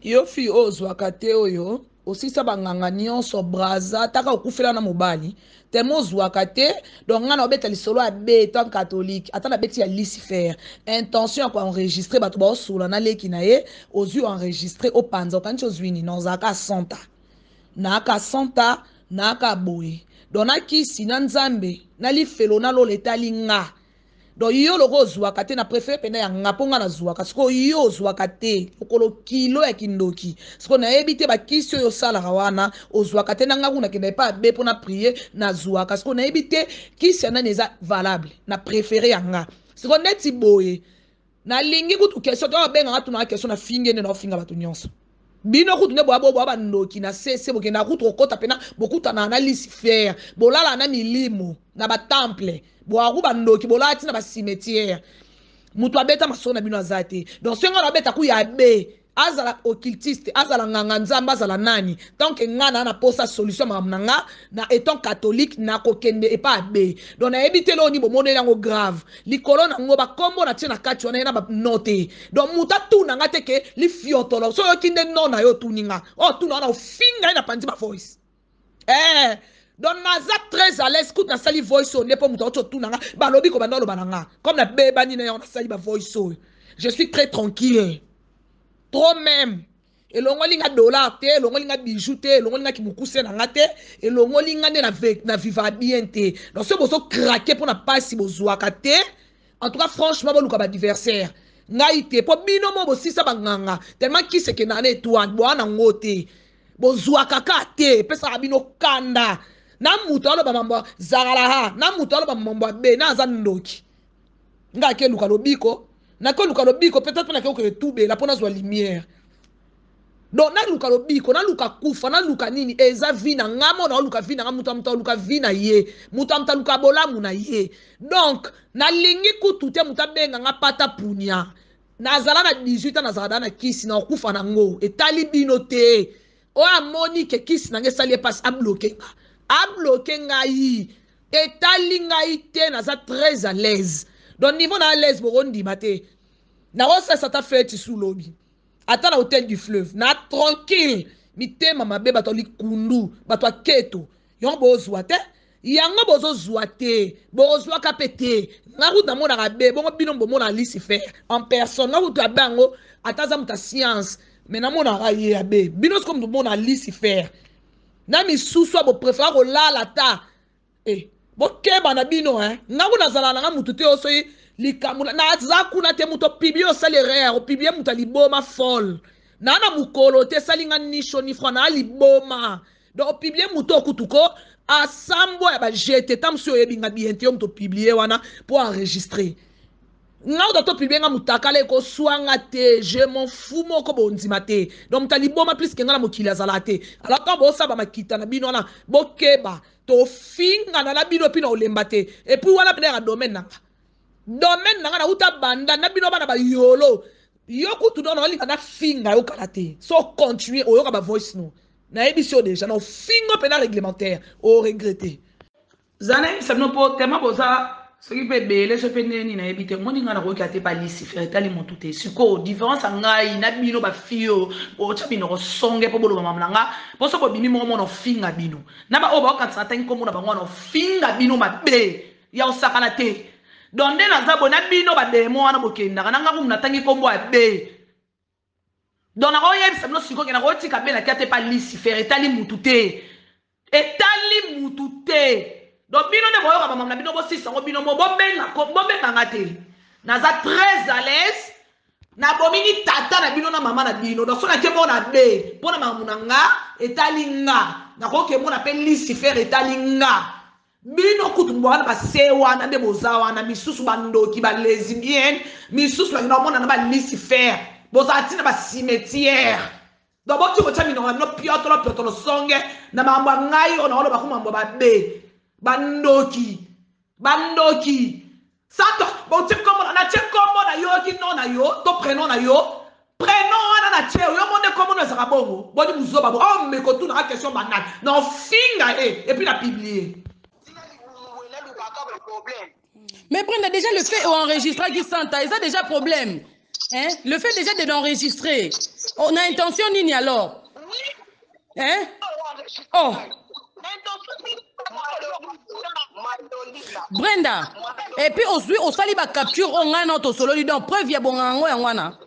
Yo fille oyo ozwaka te oyo osisa ba nganga nionso brazza taka okufela na mobali tellement ozwaka te donc nga na obeta lisolo ya be etant catholique ata na beti ya lucifer intention ya ko enregistrer bato baosola na leki na ye ozwi enregistrer opanza okanisi ozwi nini ozalaka santa naaka santa naaka boye donc na kisi na nzambe na lifelo na lola etali nga. Donc yo lokola ozuaka te na prefere penda ya nga po nga nazuaka sikoyo yo ozuaka te lokolo kilo ya kindoki sikoyo nayebi te bakisi oyo osalaka wana ozuaka te na nga kuna kenda epa abe po na prier nazuaka sikoyo nayebi te kisi ya nani eza valable na prefere ya nga sikoyo neti boye Nalingi kutu question te oyo abenga nga tuna nga question na fingi ye nde nao finga batu nionso bino kutu nde boya boya ba ndoki na sese bokendaka kutu kokota pena bokutanaka na lucifer bolalaka na milimo na ba temple boya ku ba ndoki bolala ti na ba cimetière mutu abeta masolo na bino aza te donc soki nga na beta ku ya be azala occultiste azala nganga nzambe azala nani tant que nga na na posa solution makambo na nga na etant catholique nakokende epa abe donc nayebi te loni bomoneli yango grave likolo na ngo bakombo na tie na kati wana ye na bano te donc moto atuna nga te ke lifiotolo so oyoki nde no na yo otuni nga oyo oh, tuna wana ofinga ye na panzi ba voice eh donc naza très à l'aise kutu nasali voice oyo nde mpo moto auti otuna nga balobi kobanda oloba na nga comme nabebani na yango nasali ba voice oyo je suis très tranquille trop même elongoli nga dollar te elongoli nga bijou te elongoli nga kimokuse na nga te elongoli nga nde na viva bien te donc soki bozo craquer mpo na mpasi bozwaka te en tout cas franchement boluka baadversaire ngai te mpo bino mo bosisa banganga tellement kisi ekendaka na etoile boa na ngo te bozwaka ka te epesaka bino kanda na moto aloba mambo zaralaha na moto aloba mambo ya be na aza ndoki nga ake luka lobiko nake luka lobiko peut-être mpe nake kokende tubela mpo nazwa lumière donc naluka lobiko naluka kufa naluka nini eza vi na nga mo naoluka vi na nga moto ya moto aluka vi na ye moto ya moto aluka bolamu na ye donc nalingi kutu te moto abenga nga pata punia nazala na 18 ans nazala da na kisi na okufa na ngo etali bino te oyo amoni ke kisi na nga esali ye mpasi abloke nga abloke ngai Etali ngai te naza très à l'aise donc niveau na à l'aise bokondima te nakosalisa ata feti su lobi ata na hotel du fleuve na tranquille mitema mabe bato ya likundu bato ya keto yango bozwa te yango bozozwa te bokozwaka mpe te nga kutu namonaka be bongo bino bomonaka lucifer en personne nga kutu abe yango ata aza moto ya science me namonaka ye abe bino sikoyo moto bomona lucifer na misusu ya boprefera kolala ata eh, bokeba na bino eh. nga kuna nazala nanga mutu te osoki likambo naza kuna te moto opiblie osali erreur opiblie moto ya liboma folle naa na mokolo te esali nga ni chaud ni froid naa liboma donc opiblie moto okutu ko asambwa ya bajete ta mosusu oyebi nga bien te yo moto opiblie wana mpo enregistre Nga kutu ata opublie nga mutakala ekosua nga te je m'en fous moko bondima te donc moto ya liboma plus que nga na mokili azalaka te alors quand bosala ba makita na bino wana bokeba tofingana na bino epuis na olemba te epuis wana pena yaka domaine na nga domaine na nga nauta banda na bino bana bayolo yo kutu donc naolinga nafinga yo kala te so continue oyoka ba voice no nayebisi yo deja na ofingo mpena réglementaire oregrete Zala nayebisa bino po tellement boza soki pe ebele soki pe ndenge nini nayebi te omoni ngai nakoki ate pa lucifer etali motu te sikoyo différence ya ngai na bino ba fille oyo botya minoko songe mpo boloba mama na nga mpo soki bobimi moko mona ofinga bino na baoyo baokanisa atangi nkombo na bango wana ofinga bino mabe ya osakana te donc nde naza boye na bino bademo wana bokendaka na ngai kumu natangi nkombo ya be Donc nako yebisa bino sikoyo ke nako tika bella kia te pa lucifer etali mutu te etali mutu te donc bino nde boyoka ba mama na bino bosisa yango bino mo bobenga bobenga nga te naza très à l'aise nabomi ni tata na bino na mama na bino donc soki nake mona be mpo na makambo na nga etali nga nakoki kemona mpe lucifer etali nga Bino kutu wana ba se wana nde boza wana misusu ba ndoki ba lesbienne misusu bakenda komona na ba lucifer bozala ti na ba cimetière donc boti kotia minoko na bino piotolo piotolo songe na makambo ya ngai oyo naoloba ku makambo ya babe bandoki bandoki Santo, botie kombo na tie kombo na yo ki nom na yo to prénom na yo. Prénom wana na tie yo monde kombo na ezaka bongo. Boni buzoba bo. Oh mais ko tuna question banal. Na finga e et puis na publier. Mais Brenda, déjà le fait enregistraki Santa, eza déjà problème. Hein? Le fait déjà de l'enregistrer, on a intention nini alors? Hein? Oh. Brenda, et puis ozwi osali ba capture oyo ngai na tosololi donc preuve ya bonganga yango yango wana.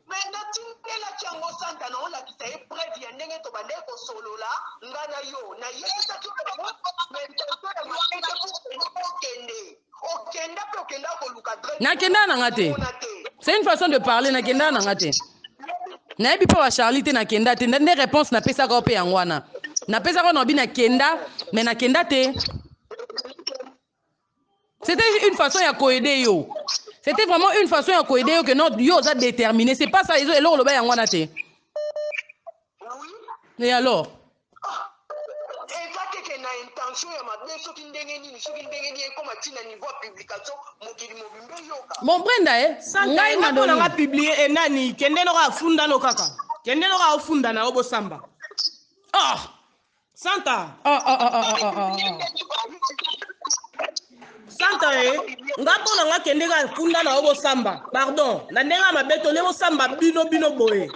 Mais natindelaki yango Santa na olakisa ye preuve ya ndenge tobandaki kosolola nga na yo nayebisaki yango mais intention ya mabe te po okende okenda mpe okenda koluka adresse Nakenda na nga te. omona te. C'est une façon de parler, nakenda na nga te. Nayebi mpo ba Charlie te nakenda te. Nde réponse napesaka yo mpe yango wana. Napesaka yo na obi nakenda, mais nakenda te. C'était une façon ya koaider yo. C'était vraiment une façon ya koaider yo que non, yo oza déterminé. C'est pas ça, eloko oloba yango wana te. Oui. Et alors? Eza keke na intention ya mabe soki ndenge nini soki ndenge nini ekoma ti na niveau ya publication mokili mobimba eyoka. Bon Brenda eh, Santa, ngai nga mpo na nga Madeline. publie e nani kende noko afunda no kaka kende noko afunda na yo bosamba. Ah! Santa. Ah ah ah ah ah ah. ah. Santa e nga mpo na nga kende kaka funda na yo bosamba pardon na ndenge ya mabe to nde bosamba bino bino boye.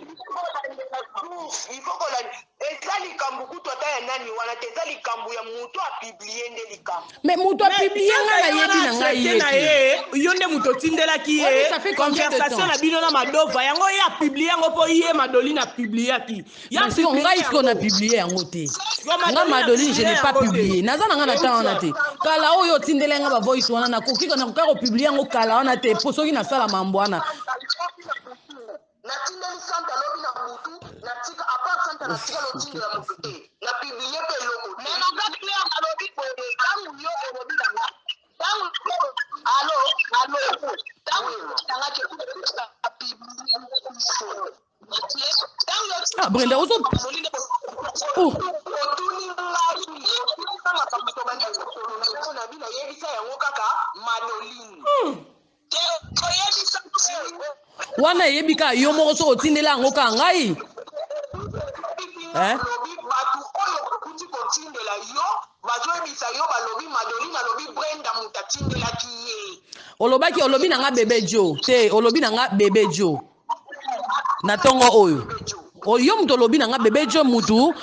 Il faut kolanda eza likambo kutu ata ya nani wana te eza likambo ya moto apublie nde likambo. Mais moto Mais apublie nga Santa ye nayebi wana na ngai accepte ye na te. ye yo nde moto otindelaki Oyebi ye ça fait combien de conversation temps? na bino na Madova yango ye apublie yango mpo ye Madoline apubliaki ye Mais siko apublie ngai siko na yango publie yango te. yo Nga Madoline Madoline je apublie n'ai pas yango te publié. Naza na nga na temps wana te. Kala oyo otindela nga ba voice wana nakoki nakoka ko publier yango kala wana te po soki nasala mambo wana. Natindeli Santa lobi na butu natika apart Santa natikala otindela moto te na publie mpe eloko te. Mais naza clair nalobi boye ntango yo olobi na nga ntango alo alo ntango olobi na nga ke Ah Brenda ozo Oh. Otuni ngai makambo tobandi kosolola yango na bino nayebisa yango kaka Madoline. Wana eyebi kaka yo moko soki otindela yango kaka ngai. Hein? Alobi bato oyo bakuti kotindela yo bazoyebisa yo balobi Madoline alobi Brenda moto atindelaki ye. Olobaki olobi na nga bebe Jo te olobi na nga bebe Jo na ntongo oyo yo moto olobi na nga bebe Jo mutu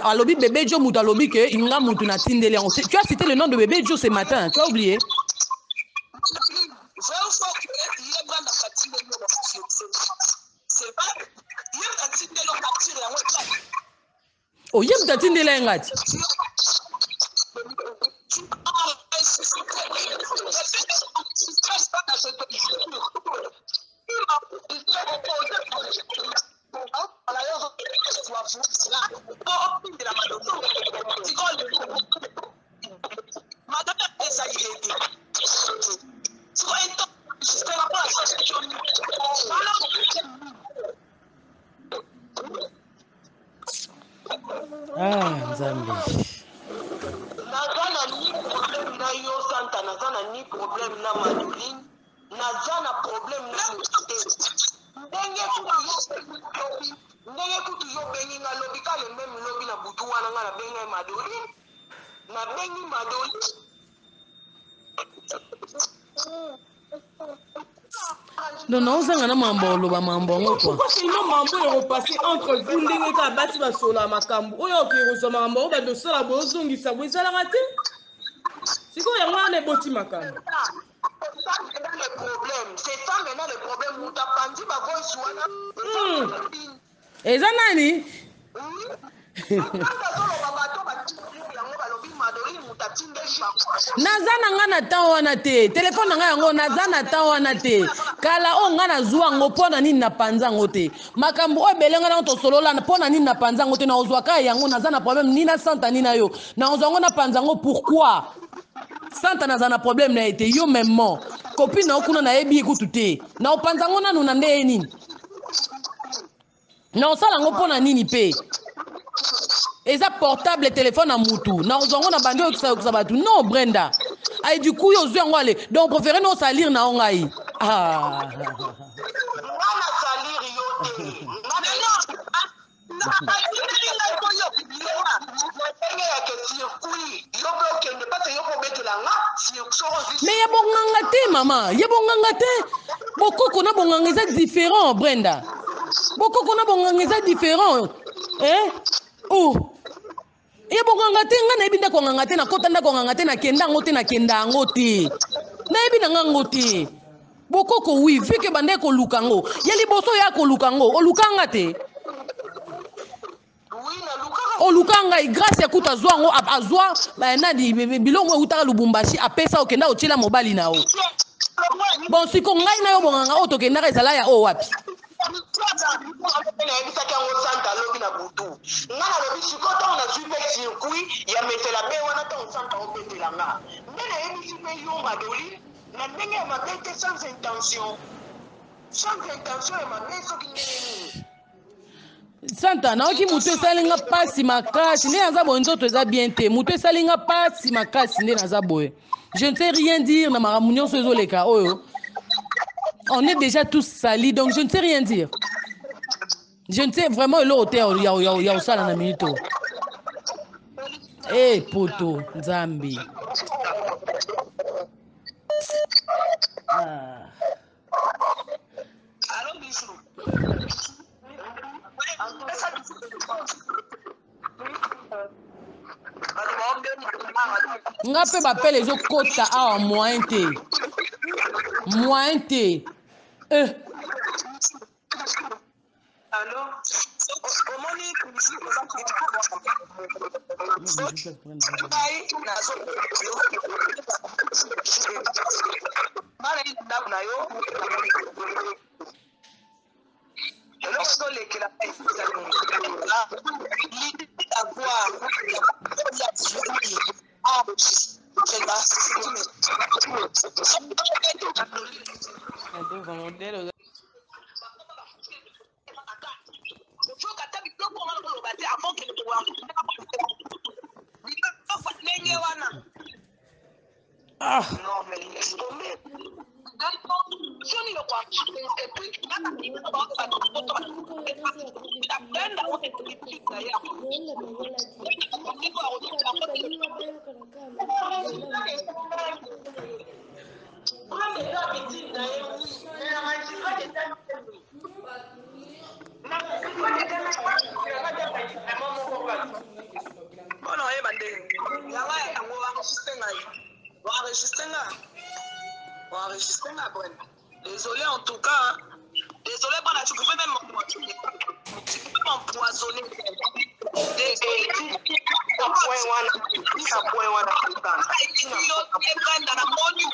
alobi bebe Jo mutu alobi ke nga mutu natindeli yango. Tu as cité le nom de bebe Jo ce matin, tu as oublié? Oh, ye moto atindeli ye nga ti. Ah, Nzambe. Naza na ni problème na yo Santa, naza na ni problème na Madoline, naza na problème na moto te. Ndenge kutu yo lobi, ndenge kutu yo bengi nga lobi ka le même lobi na butu wana nga nabengi ye Madoline, nabengi Madoline. Non, non, ozanga na mambo oloba mambo yango quoi. Pourquoi seulement mambo erepasse entre vous ndenge kaka basi basola makambo oyo okoki kozwa makambo oyo bando osala boye ozongisa boye ezalaka te sikoyo yango wana eboti makambo. C'est ça maintenant le problème. C'est ça maintenant le problème. Moto apanzi ba voice wana. Eza nani? Azoloba bato batindi yango balobi Madoline moto atindeli bango. Naza na nga na temps wana te. Telefone na nga yango naza na temps wana te. Kala oyo nga nazwa yango mpo na nini napanza yango te. Makambo oyo ebele nga nango tosolola mpo na nini napanza yango te. Nakozwa kaka yango naza na problème ni na Santa ni na yo. Nakozwa yango napanza yango pourquoi? Santa naza na problème na ye te yo mêmement. Copine na yo kuna nayebi ye kutu te. Nakopanza yango nanu na nde ye nini? Naosala yango mpo na nini mpe? Eza portable telefone na mutu. Nakozwa yango na bandi oyokisa yokisa bato. Non Brenda. Ay du coup yo ozwi yango ale. Donc préféré no salir na yo ngai. Ah. Nga na salir yo te. Nga na atindeli ngai mpo yo publie nga na ndenge ya ke circuit yo mpe okende pase yo mpe obetela nga soki ozwi Mais ya bonganga te mama, ya bonganga te. Bokoko na bonganga eza différent, Brenda. Bokoko na bonganga eza différent. Eh? Oh. Ya bonganga te, nga nayebi ndako ya nganga te, nakota ndako ya nganga te, nakenda yango te, nakenda yango te. Nayebi na nga yango te. Bokoko oui, vu que bandaki koluka yango. Ya liboso ya koluka yango, oluka nga te. Oluka ngai grâce ya kutu azwa yango azwa eh, nani biloko eutaka Lubumbashi apesa okenda otiela mobali na yo. Bon siko ngai na yo bonganga oyo tokendaka ezala ya oyo wapi? Nayebisaki yango Santa alobi na butu. Nga nalobi sikoyo ntango nazwi mpe circuit ya mesela be wana ntango Santa obetela nga nde nayebisi mpe yo Madoli na ndenge ya mabe te, sans intention, sans intention ya mabe soki ndenge nini. Santa, nayoki motu esali nga pasi makasi nde naza boye, nzoto eza bien te, motu esali nga pasi makasi nde naza boye. Je ne sais rien dire na makambo nyonso ezoleka oyo. On est déjà tous salis, donc je ne sais rien dire. Je ne sais vraiment eloko te ya kosala na minute oyo. Eh poto Nzambe. Ah. Nga mpe bapele ezokota awa moyen te, moyen te eh. Ah. Désolé en tout cas. Désolé, Brenda, tu pouvais même m'empoisonner. Tu pouvais m'empoisonner. Désolé. Brenda, namoni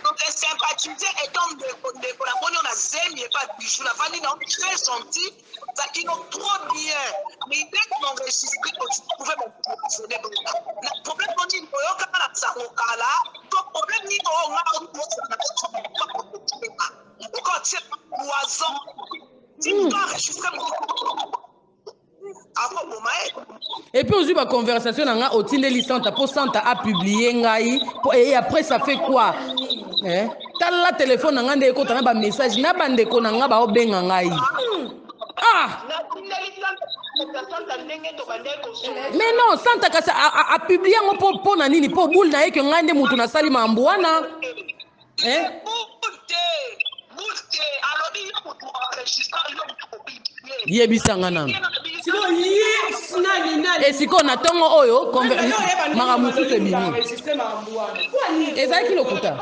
donc sympathiser étant ndeko ndeko namoni na zemi epa Bijou navandi na très gentil ozalaki no trop bien, mais dès qu'on enregistre tu pouvais m'empoisonner. Brenda, na problème nini oyokaka na sango kala to problème nini oyo nga okotie poison ti moto enregistre akoboma ye. Et puis ozwi baconversation na nga otindeli Santa mpo Santa apublie ngai et après ça fait quoi, eh? Tala telefone na nga nde ekota na bamessage na bandeko na nga baobenga ngai. Ah! Mais non, Santa kasi apublie yango mpo na nini? Mpo boule na ye ke ngai nde motu nasali mambo wana, eh? Yebisa nga nanu. Esikoyo na ntongo oyo makambo mosusu ebimi ezalaki lokuta.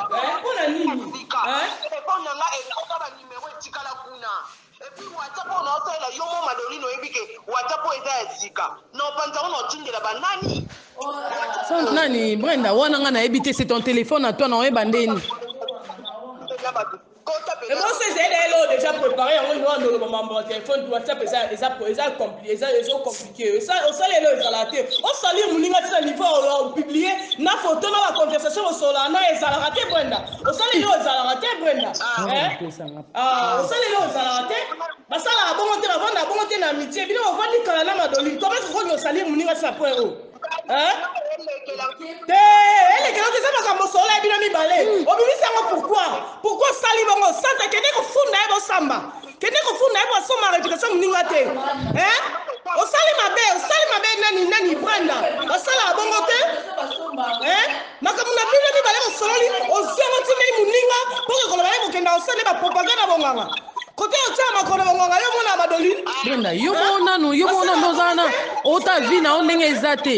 Et puis WhatsApp oyo naosalela yo mo Madolino, oyebi ke WhatsApp oyo eza ya sika na opanza ngo na otindela banani? Nani Brenda wana nga nayebi te, c'est ton téléphone à toi, na oyeba ndeni. Ebonso ezali na eloko déjà préparé yango ino wana oloba mambo ya telefone WhatsApp eza eza eza compli eza ezo compliqué. Osala eloko ezalaka te, osalir moninga ti na niveau opublie na photo na baconversation bosolaka na ezalaka te. Brenda, osala eloko ezalaka te. Brenda, osala eloko ezalaka te. Basalaka bongo te, bavandaka bongo te na amitié. Bino bovandi kala na Madoli, comment okoki osalir moninga ti na point oyo te? Elekela te, eza makambo solo ya bino mibale. Obimisi yango pourquoi? Pourquoi osali bongo? Santa, kende kofunda ye, bosamba. Kende kofunda ye po asomba réputation moninga te. Osali mabe, osali mabe. Nani nani Brenda, basalaka bongo te. Makambo na bino mibale bosololi, ozwi yango. akenda kosala bapropagande na bonganga kote otia makolo bonganga yo mona madoline Brenda yo moko nanu yo moko nanu oza wana ota vie na yo ndenge eza te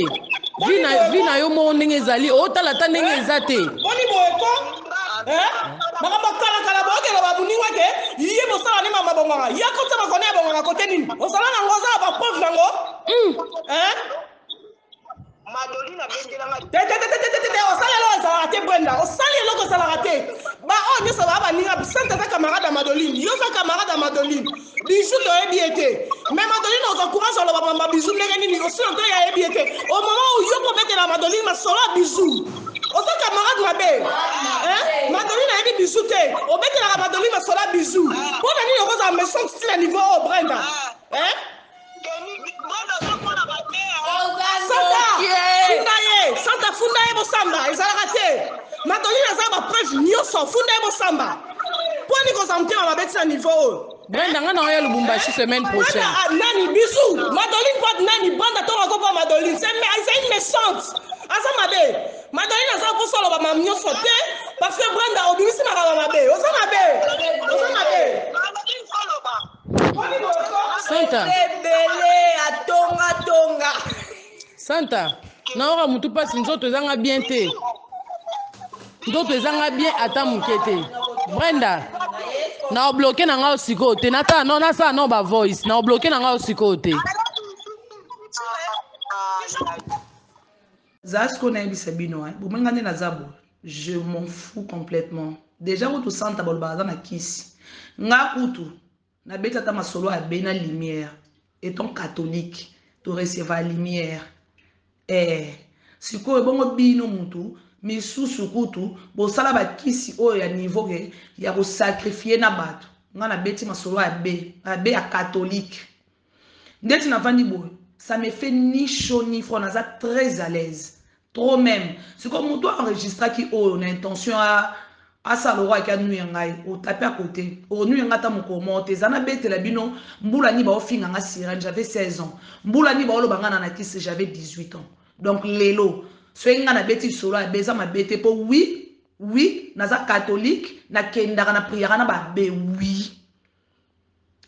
vie na vie na yo moko ndenge ezali otala ata ndenge eza te boni boye ko makambo kalakala bookela babuninga ke ye bosala ne mama bonganga ye akota makolo ya bonganga kote nini osala nango oza na bapreuve nango Madoline abendelanga te te te te te te te osali eloko ezalaka te Brenda osali eloko ezalaka te baoyo nyonso baa baninga sante aza camarade ya Madoline yo oza camarade ya Madoline Bijou toyebi ye te mais Madoline ozwa courage oloba mamba Bijou ndenge nini osila nto ye ayebi ye te au moment où yo kobetela Madoline masolo ya Bijou oza camarade mabe Madoline ayebi Bijou te obetelaka Madoline masolo ya Bijou mpo na nini okozala méchante ti na niveau oyo Brenda Santa funda ye Santa funda ye bosamba ezalaka te Madoline aza bapreuve nyonso funda ye bosamba mpo nini kozala motema mabe ti na niveau oyo Brenda nga na oya Lubumbashi semaine prochaine. Brenda nani bisou Madoline pa nani Brenda tonga ko pa Madoline c'est c'est une méchante aza mabe Madoline aza mposa oloba ma nyonso te parce que Brenda obimisi makambo mabe oza mabe oza mabe Santa ebele atonga tonga Santa naoka mutu mpasi nzoto ezanga bien te nzoto ezanga bien ata moke te Brenda na obloke na ngai sikoyo te natala no nasala no bavoice na obloke na ngai sikoyo te Za sikoyo nayebisa bino bomoi nga nde naza boye je m'en fous complètement déjà kutu Santa balobaka aza na kisi nga kutu nabeti ata masolo abe na lumière étant catholique torecevoir lumière sikoyo bongo bino mutu misusu kutu bosala bakisi oyo ya niveau ke ya kosacrifier na bato nga nabeti masolo abe abe ya catholique ndeti navandi boye ça me fait ni chaud ni froid naza très à l'aise trop même sikoyo motu enregistraki oyo na intention asala oko aki anuya ngai otape à côté onuya ngai ata mokolo moko te eza nabetela bino mbula nini baofinga nga sirène j'avais 16 ans mbula nini baoloba nga na nakisi j'avais 18 ans donc lelo soki ngai nabeti lisolo abe eza mabe te mpo oui oui naza catholique nakendaka na priaka na babe oui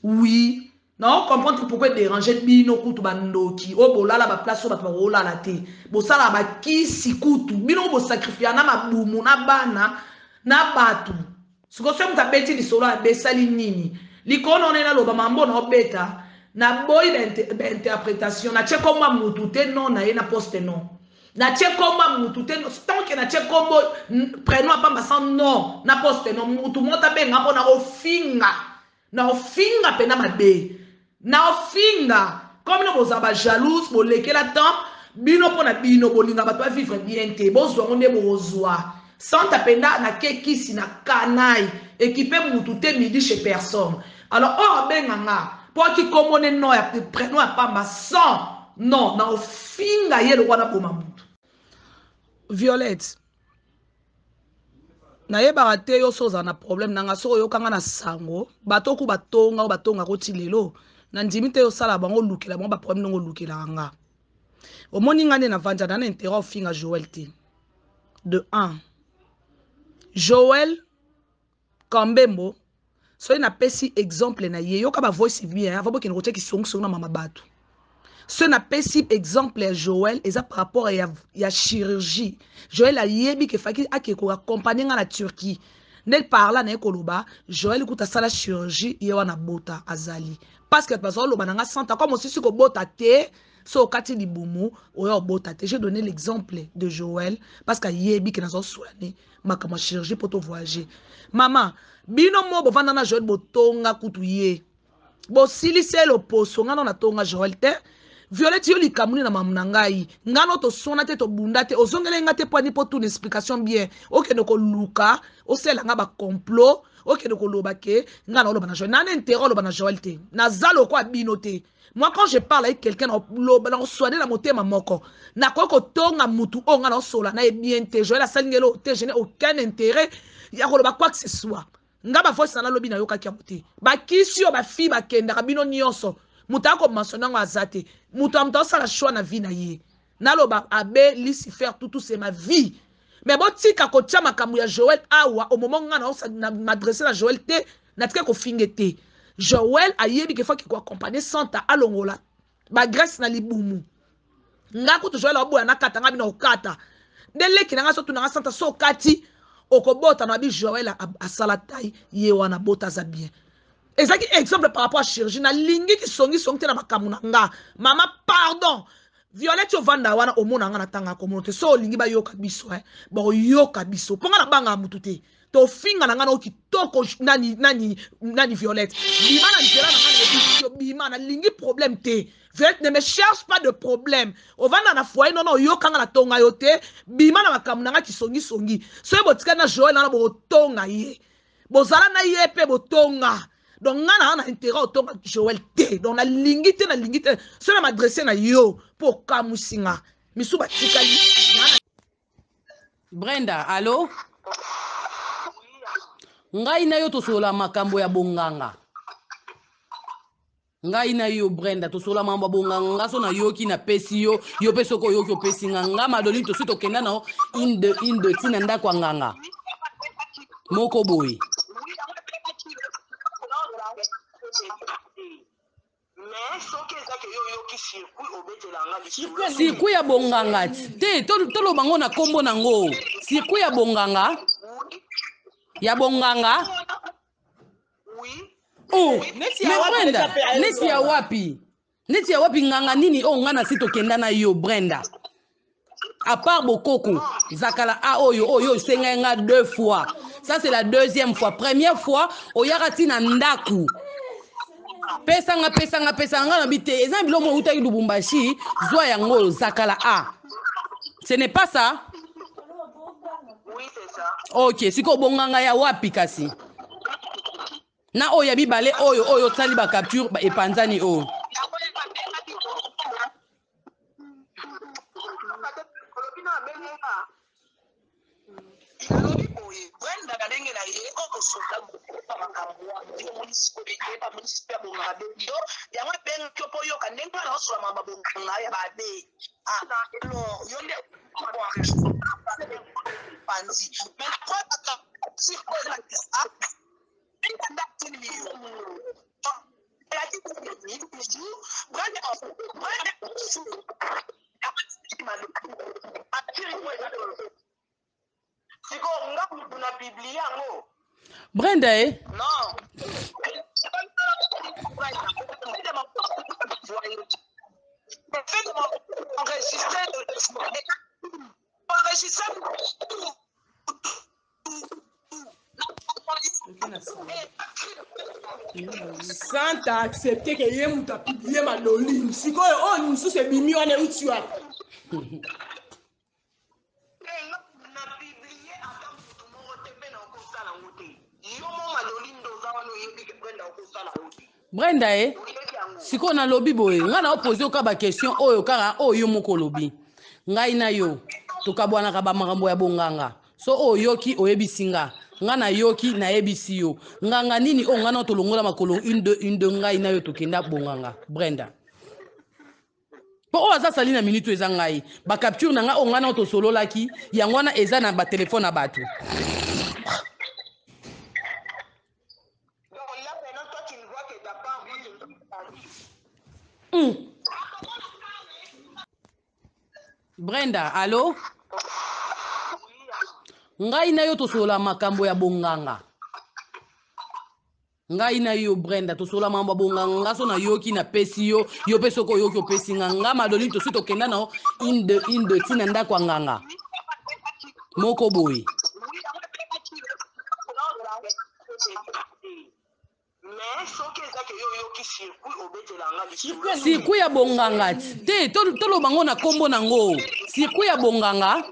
oui na comprendre pourquoi déranger bino kutu bandoki oyo bolala baplace oyo bato bakolala te bosalaka bakisi kutu bino bosacrifier na mabumu na bana na bato sikoyo soki moto abeti lisolo abesali nini likolo na wana naloba mambo na obeta naboyi bainterprétation natie kombo ya mutu te non na ye na poste non natie kombo ya mutu te tant que natie kombo prénom apamba sans non na poste non mutu moko abenga mpo na ofinga na ofinga mpena mabe na ofinga comme bino bozala bajalouse bolekela temps bino mpo na bino bolinga bato bavivre bien te bozwa ngo nde bozwa Santa mpenza nake kisi na kanai équipe mutu te midi chez personne alors oyo abenga nga mpo aki kombo ne nom ya prénom ya pamba sans non na ofinga ye lokwa naboma mutu Violette nayebaka te yo so ozala na problème na nga soki oyokanga na sango bato oku batonga oyo batongaka oti lelo na ndimi te osala bango olukela bango baproblème ndenge olukelaka nga omoni nga nde navandi na na intérêt ofinga Joel te de 1 Joel Kambembo soki napesi exemple na ye yoka bavoice bien avant bokende kotia kisongisongi na mama bato soki napesi exemple ya Joel eza par rapport ya chirurgie Joel ayebi ke faki ake koaccompagner nga na Turquie nde parla na ye koloba Joel kuta asala chirurgie ye wana bota azali parce que bato bazoloba na nga Santa comme osisi kobota te so okati libumu oyo obota te. J'ai donné l'exemple de Joel parce que ayebi ke nazosola ne makambo ya chirurgie mpo tovoyage mama bino mo bovanda na Joel botonga kutu ye bosilisi ye loposo nga no natonga Joel te Violette yo likambo nini na mamu na ngai nga no tosona te tobunda te ozongeli nga te mpo ani mpo tuna explication bien okende koluka osala nga bacomplot okende koloba ke nga na oloba na Joel nana intérêt oloba na Joel te naza lokola bino te moi quand je parle avec quelqu'un nakoswane na motema moko nakoki kotonga mutu oyo nga naosola na ye bien te Joel asali ngelo te je n'ai aucun intérêt ya koloba quoi que ce soit nga bavoice na nalobi nayokaki yango te bakisi oyo bafille bakendaka bino nyonso moto akomentionne yango aza te moto ya moto aosala choix na vie na ye naloba abe Lucifer tutu c'est ma vie. Mais botika kotia makambo ya Joël awa au moment nga na m'adresser na Joël te, natika kofinge te. Joël ayebi ke faut ko accompagner Santa alongola ba graisse na libumu. Nga kutu Joël aboya na kata nga bino okata. Nde leki na nga so tuna nga Santa so okati okobota na bi Joël asala taille ye wana bota aza bien. Ezalaki exemple par rapport à chirurgie nalingi kisongi songi te na makambo na nga. Mama pardon. Violette ovanda wana omona nga na tanga komono te so olingi bayoka biso eh bakoyoka biso mpo nga na banga mutu te tofinga na nga na kitoko nani nani nani Violette bima na nzela na nga na biso bima nalingi problème te. Violette ne me cherche pas de problème. Ovanda na foyer nono oyoka nga na tonga yo te bima na makambo na nga kisongi songi soki botikali na Joël wana bokotonga ye bozala na ye mpe botonga. Donc nga na na intérêt otonga Joël te. Donc nalingi te nalingi te soki na m'adresse na yo mpo okamwisi nga misu batikali. Brenda, allo? Ngai na yo tosolola makambo ya bonganga. Ngai na yo Brenda tosolola makambo ya bonganga. Nga so nayoki napesi yo, yo mpe soki oyoki opesi nga. Nga Madeline tosi tokenda na une deux une deux ti na ndako ya nganga moko boye. Circuit ya bonganga te, toloba ngo na kombo nango. Circuit ya bonganga ya bonganga. Oh, mais Brenda, neti ya wapi? Neti ya wapi nganga nini oyo nga na si tokenda na yo Brenda? À part bokoko, zakala a oyo oyo osengai nga deux fois. Ça c'est la deuxième fois. Première fois oyaka ti na ndaku. Pesanga pesanga pesanga nga na bite. Eza biloko mo utaki Lubumbashi, zwa yango zakala a. Ce n'est pas ça? Oui, c'est ça. OK, siko bonganga ya wapi kasi? Na oyo ya mibale oyo oyo osali ba capture ba epanzani oyo. Alobi boye Brenda na ndenge na ye okosoka makambo wana yo omoni sikoyo ye bamoni sikoyo ya bonganga abengi yo yango ebengaki yo mpo oyoka ndenge wana osola makambo ya bonganga ya babe alors yo nde panzi mais sikoyo nga mutu na publie yango. Brenda eh? Non. Santa accepte ke ye moto apublie Madoline. Sikoyo oyo mosusu ebimi wana euti wapi? Na publie ata motu moko te mpe na okosala yango te. Yo mo Madoline nde oza wana oyebi ke Brenda okosala yango te. Brenda eh? Sikoyo nalobi boye, ngai na opose yo kaka ba question oyo kaka oyo yo moko olobi. Ngai na yo tokabwanaka ba makambo ya bonganga. So oyo oyoki oyebisi nga. Nga nayoki nayebisi yo. Nganga nini oyo ngai na tolongola makolo 1 2 1 2 ngai na yo tokenda bonganga. Brenda. Po oyo aza sali na minute eza ngai. Ba capture na ngai oyo ngai na tosololaki yango wana eza na ba telefone na bato. Donc là maintenant toi tu ne vois que ta part, moi je ne vois pas. Brenda, allo? Ngai na yo tosolola makambo ya bonganga. Ngai na yo Brenda tosolola makambo ya bonganga. Nga so nayoki napesi yo, yo mpe soki oyoki opesi nga. Nga Madeline tosi tokenda na une deux une deux ti na ndako ya nganga moko boye. Mais soki eza ke yo oyoki circuit obetela nga lisolo. Circuit ya bonganga te, toloba ngo na kombo nango. Circuit ya bonganga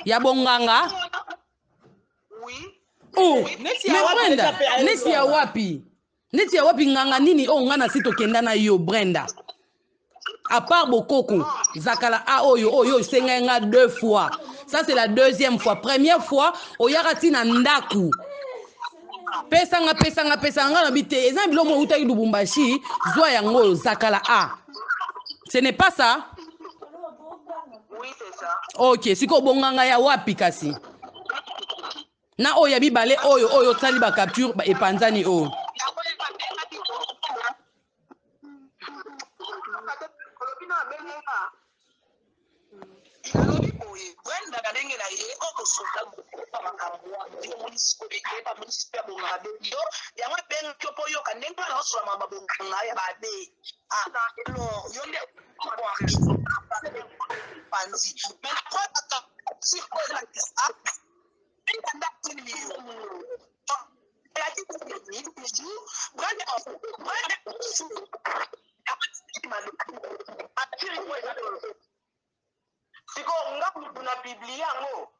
ya bonganga. Oui. Oh, Neti ya mais wapi Brenda, deja pe ayo neti ya zwa. wapi? Neti ya wapi nganga nini oyo nga na si tokenda na yo Brenda? À part bokoko, zakala a oyo oyo osengai nga deux fois. Ça c'est la deuxième fois. Première fois oyaka ti na ndaku. Pesanga pesanga pesanga nga na bi te. Eza biloko mo utaki Lubumbashi, zwa yango zakala a. Ce n'est pas ça? Oui, c'est ça. Ok, sikoyo bonganga ya wapi kasi? Na oyo ya mibale oyo oyo osali ba capture ba epanzani oyo. Alobi boye Brenda na ndenge na ye okosoka makambo wana yo omoni sikoyo eke bamoni sikoyo ya bonganga abengi yo yango ebengaki yo mpo oyoka ndenge wana osola makambo ya bonganga ya babe alors yo nde panzi mais na preuve oyo elakisa sikoyo nga mutu na publie yango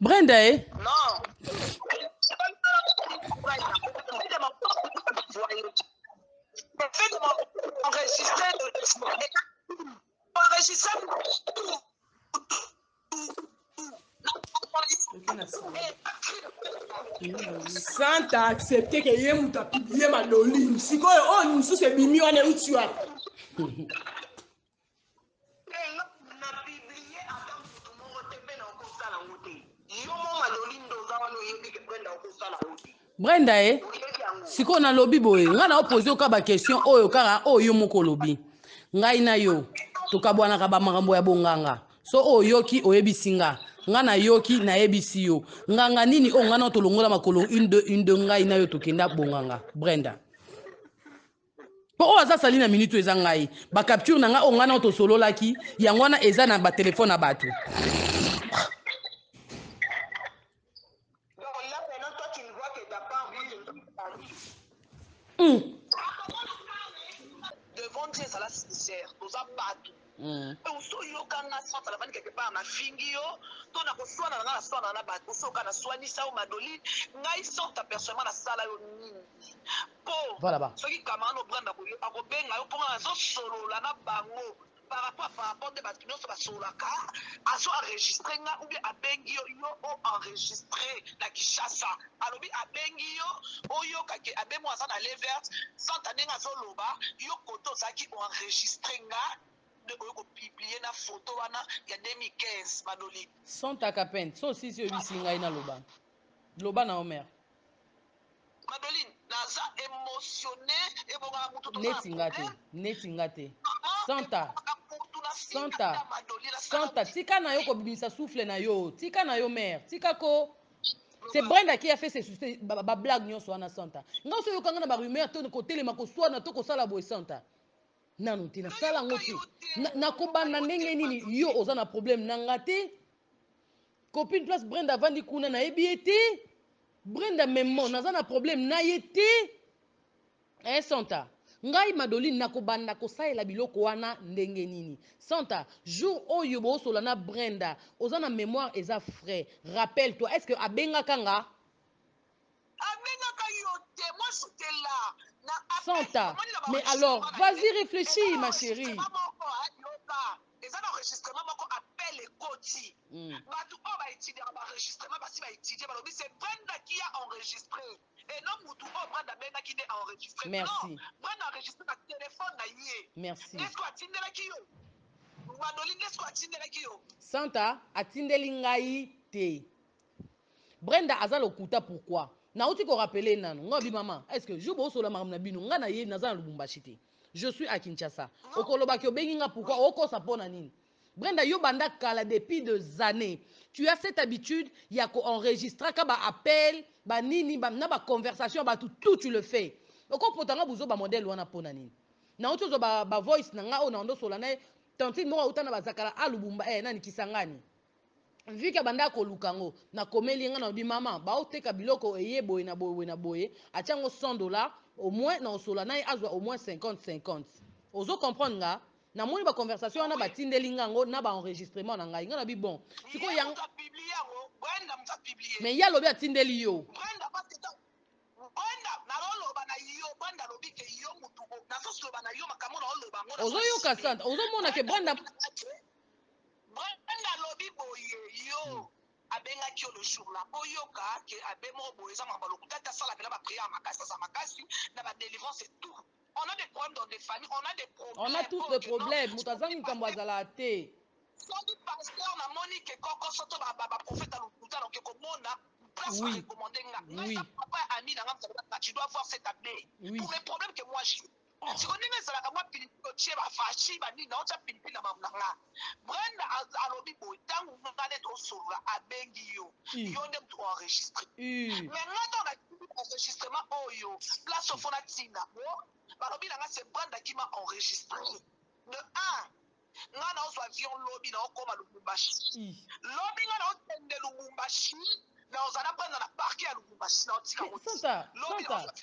Brenda e eh? Non. Enregistrer Santa accepte ke ye moto apublie madoline sikoyo oyo mosusu ebimi wana euti wapi? Brenda e sikoyo nalobi boye ngai na opose yo kaka baquestion oyo kaka oyo yo moko olobi ngai na yo tokabwanaka bamakambo ya bonganga so oyo oyoki oyebisi nga nga nayoki nayebisi yo nganga nini oyo ngai na tolongola makolo 1 2 1 2 ngai na yo tokenda bonganga Brenda mpo oyo aza sali na minute oyo eza ngai bacapture na ngai oyo ngai nao tosololaki yango wana eza na batelefone na bato. Devant Dieu ezala sincère, toza bato. Oso yoka nga centre navandi quelque part nafingi yo to na koswana na nga naswana na bato osoka naswanisa yo Madoline ngai centre personnellement nasala yo nini mpo Voilà ba. Soki camarade obranda akobenga yo mpo nga nazosolola na bango par rapport nde bato nyonso basololaka azo enregistre nga ou bien abengi yo yo o enregistre na Kinshasa alobi abengi yo oyoka ke abe mo aza na levert santa ndenge azoloba yo kote ozalaki oenregistre nga nde oyo kopublier na photo wana ya 2015 Madoli. Santa Kapend so osisi oyebisi ngai naloba loba na omer. Madoline naza émotionné ebongaka mutu. Neti nga te, neti nga te. Santa, Santa, Santa, tika na yo kobimisa souffle na yo, tika na yo mare, tika ko. C'est Brenda qui a fait ces bablague nyonso wana. Santa, nga oso oyokanga na barumeur to kotelema koswana to kosala boye. Santa, nanu te nasala yango te. Nakobanda ndenge nini? Yo oza na problème na nga te. Copine place Brenda avandi kuna nayebi ye te. Brenda memo naza na problème na ye te. Eh, Santa, ngai Madoline nakobanda kosalela biloko wana ndenge nini? Santa, jour oyo boosola na Brenda, oza na mémoire eza frais, rappelle toi est ce que abengaka nga? Abengaka yo te, moi j'étais là na. Santa, mais alors vas-y, réfléchis, ma chérie. Eza na enregistrement moko appel ekoti. Bato oyo baétudiaka baenregistrement basi baétudie balobi c'est Brenda qui a enregistré et non mutu oyo Brenda abengaki nde enregistré. Merci. Non, Brenda enregistré na telefone na ye. Merci. Ndesko atindelaki yo Madoli, ndesko atindelaki yo. Santa atindeli ngai te. Brenda aza lokuta. Pourquoi nauti korappeler nanu nga bi mama? Est ce que jour bosola makambo na bino nga na ye naza na Lubumbashi te, je suis à Kinshasa. Okolobaki obengi nga pourquoi? Okosa mpo na nini? Brenda, yo banda kala, depuis des années tu as cette habitude ya koenregistraka baappel banini ba, na baconversation ya bato, tout tu le fais. Okopotanga buzoba modèle wana mpo na nini? Nauti ozwa bavoice na nga oyo na ndosola na ye tantine moko auta na bazakala a Lubumba eh, nani Kisangani vu ke banda koluka yango nakomeli ye nga nalobi mama baoteka biloko eye boye na boye na boye atia yango 100 $ au moins na osola na ye azwa au moins 50 50. Ozo comprendre nga? Namoni baconversation wana batindeli nga yango na baenregistrement na ngai nga nabi bon sikoyo yango Brenda moto apublie. Mais ye alobi atindeli yo. Brenda, parce que Brenda naloloba na yo, Brenda alobi ke yo mutu nazosoloba na yo makambo naoloba yango. Ozoyoka santa, ozomona ke Brenda. Brenda alobi boye yo abengaki yo le jour là oyoka ke abe moko boye eza makambo lokuta te asala mpena baprière ya makasi aza makasi na badélivrance et tout. On a des problèmes dans des familles, on a des problèmes. On a tous des problèmes, moto azangi likambo azalaka te. Soki pasteur namoni ke kokoso to baprofete ya lokuta nakoki komona place Oui. barecommande nga ngai Oui. eza papa ya ami na nga moto alobaka, tu dois voir cet abbé Oui. pour les problèmes que moi j'ai. Siko ndenge ezalaka, mwa pilipili otie, bafashi banini, naotya pilipili na mamu na nga. Brenda alobi boye, ntango nga nde tosolola, abengi yo, yo nde moto enregistre. Mais nga ntango natindi enregistrement oyo, place ofo natinda bo, balobi na nga c'est Brenda qui m'a enregistré. De un, nga naozwa avion lobi, naokóma Lubumbashi lobi. Nga naokende Lubumbashi, naozala Brenda na parquet ya Lubumbashi, naotika Mais Santa, lobi. Santa. Naozwa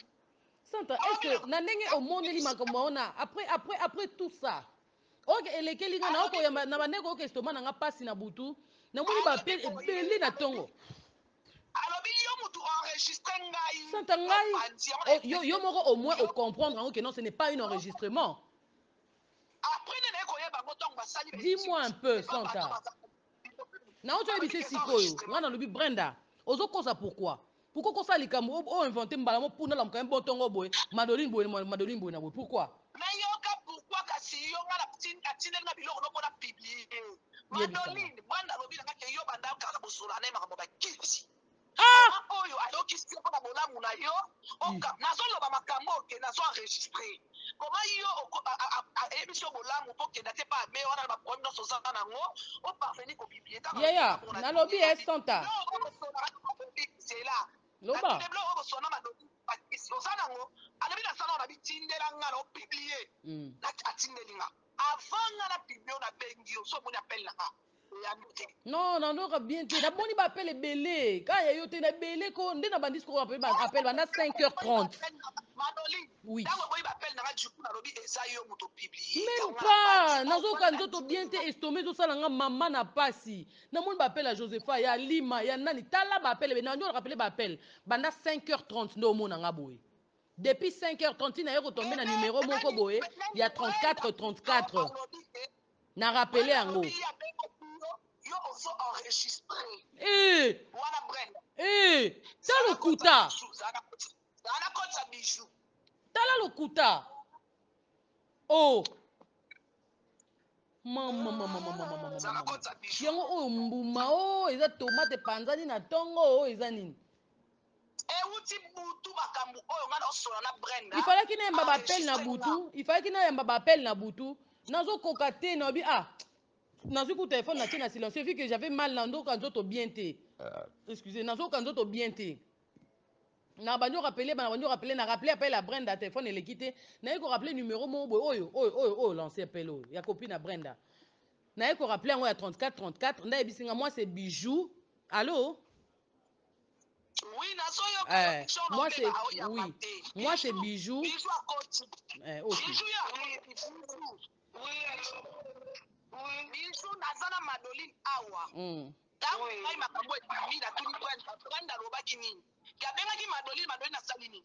Santa, est ce que na ndenge omoneli makambo wana, après tout ça, oke elekeli nga, naokoyamba na bandeko, oke estomac na nga mpasi na butu, namoni baappels ebele na ntongo. Alobi yo mutu enregistre ngai. Santa, ngai Opanzi yango. Oh, yo moko au moins ocomprendre yango que non, ce n'est pas un enregistrement. Après nde naye koyeba yango ntango basali. Dis-moi un peu, Santa. Nauti oyebise sikoyo, nga nalobi Brenda ozokosa. Pourquoi kosala likambo oyo, invente mbala mo mpuna lamuka ye mpo ntongo boye, Madoline boye, Madoline boye na boye, pourquoi? Nayoka pourquoi, kasi yo nga atindeli nga biloko no mpona publier. Yebisanga. Madoline, Brenda alobi na nga ke yo banda kaka bosola na ye makambo bakiti. Ah! Oyo ayokisi yo mpona bolamu na yo. Nazoloba makambo oke nazo enregistre koma yo ayebisi yo bolamu mpo kenda te pa abe wana na baproblème nyonso oza nango, oparvenir kopublier. Yaya, nalobi ye Santa. Zela. Loba. Biloko oyo bosona Madoline bakisi oza nango, alobi nasala wana, bitindela nga na opublier. Atindeli nga avant nga na publier oyo, nabengi yo, so omoni appel na nga, oyambi te. Non, nandoka bien te, namoni baappels ebele kaka ya yo te, na ebele ko nde na bandi sikoyo appel banda 5h30. Madoline. Oui. Ntango oboyi baappels na nga, du coup nalobi eza yo moto publie. Même pas, nazoyoka nzoto bien te, estomac ezosala nga mama na pasi. Namoni baappels ya Josepha, ya Lima, ya nani, tala baappels ebele. Nandi rappeler baappels banda 5h30 nde omona nga boye. Depuis 5h30 ntina ye kotombe na numero moko boye ya 34 34, na rappeler yango. Yo ozo enregistre. Eh, wana Brenda. Eh, ta lokuta. Zala kotisa bijou. Tala lokuta. Oh mama, mama, mama, mama, mama. Zala Mama. kotisa bijou. Yango oyo mbuma oyo eza tomate epanzani na ntongo, oyo eza nini? Euti butu, makambo oyo nga naosola na Brenda. Ifalaki nayamba baappels na Enregistre. butu, ifalaki nayamba baappels na butu, nazokoka te. Nayobi, ah, nazwi ku telefone, natie na silencieux vu que j'avais mal, na ndoka nzoto bien te. Excusez, nazoka nzoto bien te. Na bandi orappeler, bana bandi orappeler, na rappeler appel ya Brenda, telefone eleki te. Naye korappeler numéro moko boye, oyo lance appel oyo ya copine na Brenda. Naye korappeler yango ya 34 34, nde ayebisi nga: moi c'est Bijou, allo. Oui, nazoyoka. Eh, moi c'est, oui, moi c'est Bijou. Bijou akoti. Eh, ok. Bijou ya Bijou. Oui, allô? Oui. Bijou, naza na Madoline awa. Ntango ngai makambo ebimi, natuni Brenda. Brenda alobaki nini? Abengaki Madoline, Madoline asali nini?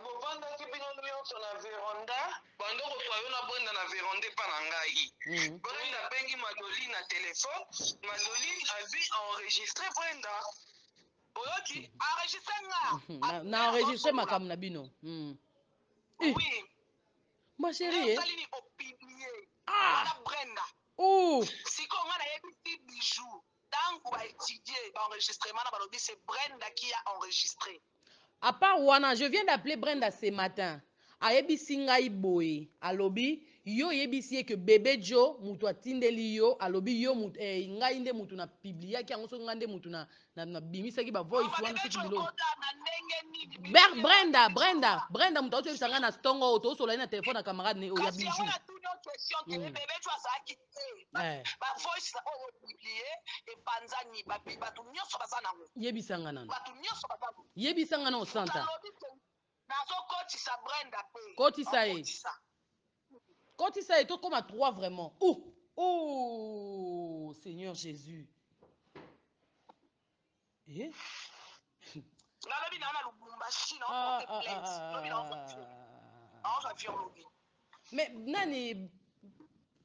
Bovandaki bino nyonso na veranda, bando kozwa yo na Brenda na veranda epa na ngai. Brenda abengi Madoline na telefone, Madoline azwi enregistre Brenda. Oyoki, enregistre nga. Na enregistre makambo na bino. Eh, Oui. Ma chérie, eh? Osali nini? Opublier. Ah! Wana Brenda. Oh. Sikoyo nga nayebisi Bijou, ntango baétudie baenregistrement na balobi c'est Brenda qui a enregistré. À part wana, je viens d'appeler Brenda ce matin, ayebisi ngai boye, alobi yo oyebisi ye ke bebe Jo moto atindeli yo, alobi yo mutu, eh, ngai nde mutu na publiaki yango, soki ngai nde mutu na bimisaki bavoice wana, soki biloko. Na ndenge nini? Brenda, Brenda moto aotoyebisa ngai na ntongo oyo tozosola ye na telefone na camarade ne oyo ya Kasi yango Bijou. Natuni yo question te. Bebe Jo azalaki te. Bavoice oyo publie epanzani, bato nyonso baza nango. Yebisa nga nano. Bato nyonso baza nango. Yebisa nga nano, Santa. Alobi te nazokotisa Brenda mpe. Kotisa ye. Okotisa. Kotisa ye, tokóma 3 vraiment. Oh, oh Seigneur Jésus, eh? Nalobi naa na Lubumbashi, Ah, naoporte ah, plainte ah, lobi, ah. naozwa avion lobi. Mais nani,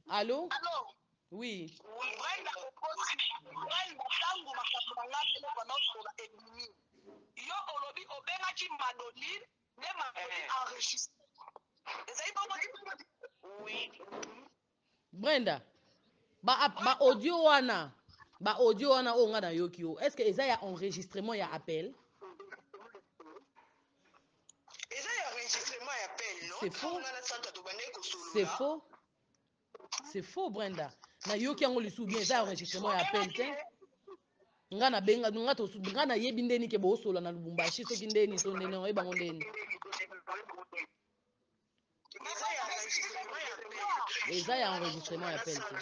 allo? Allo? Oui. Brenda okosi. Brenda, ntango makambo na nga mpe naosola ebimi, yo olobi obengaki Madoline, nde Madoline enregistre, ezali bongo? Oui. Brenda. Ba ba audio wana, ba audio wana oyo nga nayoki yo, est-ce que eza ya enregistrement ya appel? Eza ya enregistrement ya appel, non? C'est faux. Nga na Santa tobandaki kosolola. C'est faux. C'est faux Brenda. Nayoki yango lisusu bien, eza enregistrement ya appel te. Nga na benga nga to nga na yebi ndeni ke bosola na Lubumbashi soki ndeni so ndeni oyeba ngo ndeni. Eza ya enregistrement ya appel te.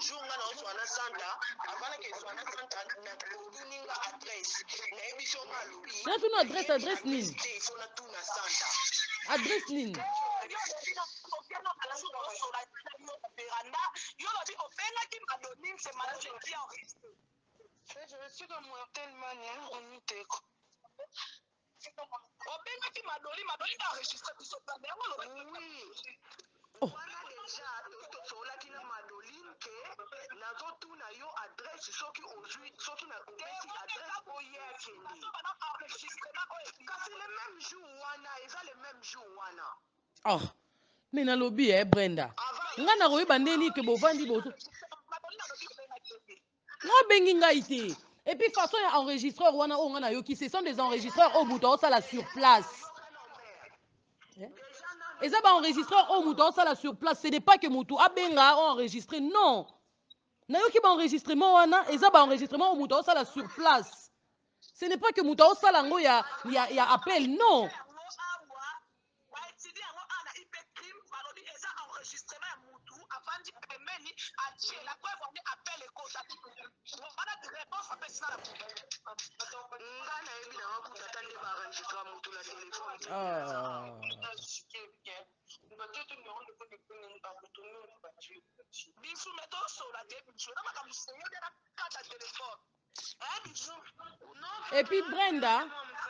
Jour nga na oswa na Santa, avant que eswa na Santa, na otuni nga adresse. Nayebi so nga alobi. Na tuna adresse, adresse nini? Te, il faut na tuna Santa. Adresse nini? Oh. Wana deja tosololaki na Madoline ke nazotuna yo adresse soki ozwi soki na opesi adresse oye akende kasi le même jour wana eza le même jour wana. Oh. Mais nalobi eh Brenda. Nga nakoyeba ndeni ke bovandi bozo. Nga obengi ngai te. Et puis façon ya enregistreur wana oyo nga nayoki, ce sont des enregistreurs oyo moto aosala sur place. Eh? Eza ba enregistreur oyo moto aosala sur place, ce n'est pas que moto abenga o enregistrer, non. Nayoki ba enregistrement wana, eza ba enregistrement oyo moto aosala sur place. Ce n'est pas que moto aosala yango ya, ya, ya appel, non. Nga nayebi nanga kuta ata nde baenregistra motu na telefone te. Ah. Et puis Brenda,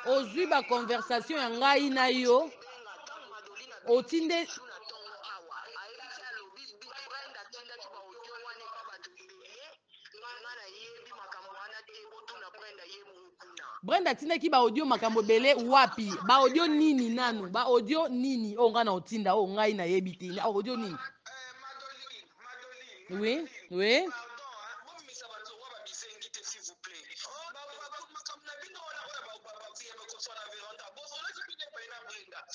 ozwi ba conversation ya ngai na yo, otinde Brenda atindaki ba audio makambo ebele wapi? Ba audio nini nanu? Ba audio nini oyo ngai na otinda oyo ngai nayebi te? Audio nini? Oui, oui.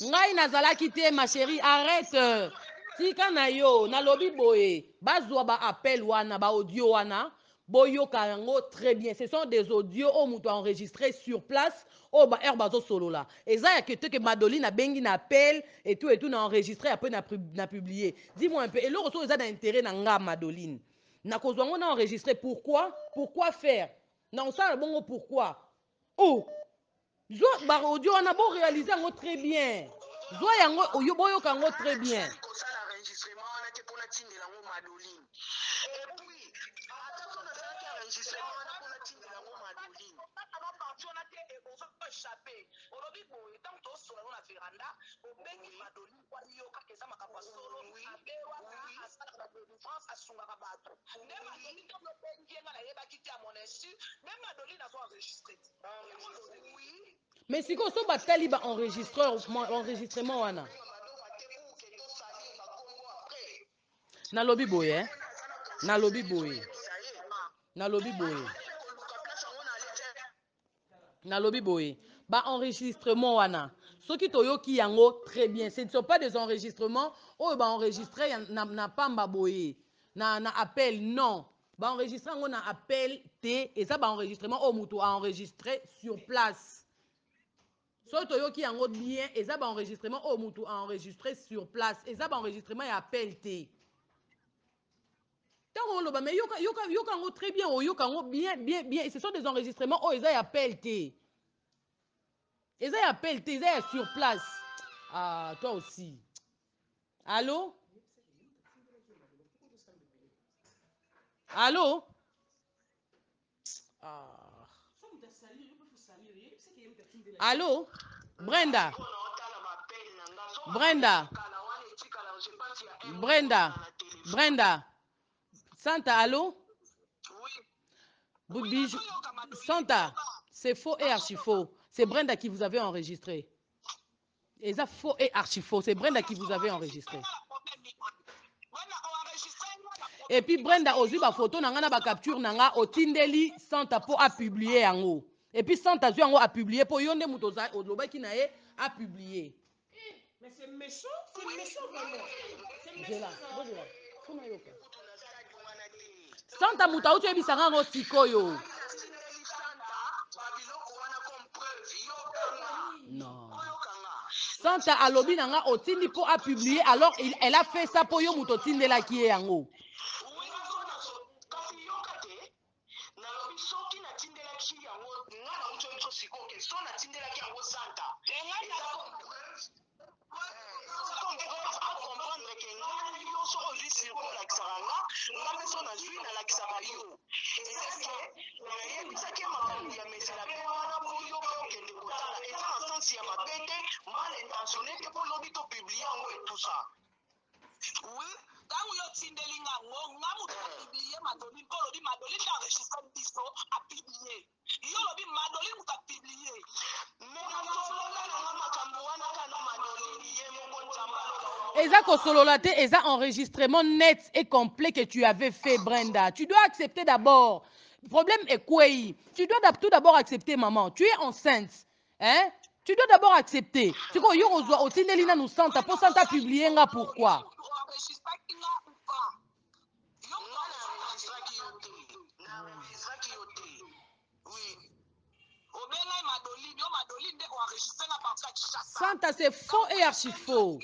Ngai nazalaki te ma chérie, arrête. Tika na yo, nalobi boye, bazwa ba appel wana, ba audio wana, boyoka yango très bien. Ce sont des audios oyo moto a enregistré sur place, oyo ba heure bazo solola. Eza ya que te que Madoline abengi na appel et tout et tout na enregistré après na na publier. Dis-moi un peu, eloko soki eza na intérêt na nga Madoline. Nakozwa yango na enregistré pourquoi? Pourquoi faire? Na osala bongo pourquoi? Oh! Zwa ba audio wana bo réaliser yango très bien. Zwa yango oyo boyoka yango très bien. Kosala enregistrement wana te mpona tindela yango Madoline. Et puis ata so nasalaki enregistrement wana mpona tindela yango Madoline. Mais sikoyo so batali ba enregistreur enregistrement wana nalobi boye eh? Nalobi boye, nalobi boye, nalobi boye, ba enregistrement wana soki toyoki yango très bien, ce ne sont pas des enregistrements oyo ba enregistre na, na pamba boye na, na appel, non. Ba enregistre yango na appel te, eza ba enregistrement oyo moto a enregistré sur place. Soki toyoki yango bien, eza ba enregistrement oyo moto a enregistré sur place, eza ba enregistrement ya appel te. Ntango oloba mais yoka, yoka, yoka yango très bien, oyoka yango bien, bien, bien. Ce sont des enregistrements oyo eza ya appel te, eza ya appel te, eza ya sur place. Ah, toi aussi. Allô? Allô? Ah. Allô? Brenda? Brenda? Brenda? Brenda? Santa, allô? Bijou. Santa, c'est faux et archi faux. C'est Brenda qui vous avait enregistré. Eza faux et archi faux. C'est Brenda qui vous avait enregistré. Et puis Brenda ozwi ba photo na nga na ba capture na nga otindeli Santa po a publier yango. Et puis Santa azwi yango a publier po yo nde moto olobaki na ye a publier. Mais c'est méchant, c'est méchant vraiment. C'est méchant. Zela, bozela. Funa yoka. Santa moto auti oyebisa nga yango sikoyo. Non. Santa alobi na nga otindi mpo a publier alors il, elle a fait ça mpo yo moto otindelaki ye yango. Nalobi soki natindelaki yango nga na uti oyebiso sikoyo ke so natindelaki yango Santa eza comme preuve eza comme preuve a comprendre ke nga na yo soki ozwi sirko olakisaka nga nga mpe so nazwi nalakisaka yo eza ke nayebisaki ye makambo ya mesela mpe wana mpo yo mpe okende kotala eza na sense ya mabe te mal intentionne te mpo lobi to publie yango et tout ça. Oui, tango yo otindeli nga ngo, nga mutu na publier Madoline po olobi Madoline nde enregistre biso a publier. Yo olobi Madoline mutu a publier. Mais nasolola na nga makambo wana kaka na Madoline ye moko Nzambe aloba. Eza kosolola te, eza enregistrement net et complet que tu avais fait Brenda. Tu dois accepter d'abord. Problème ekweyi. Tu dois tout d'abord accepter maman. Tu es enceinte. Hein? Tu dois d'abord accepter. Sikoyo yo ozwa otindeli nanu Santa po Santa publier nga pourquoi? Santa c'est faux et archi faux.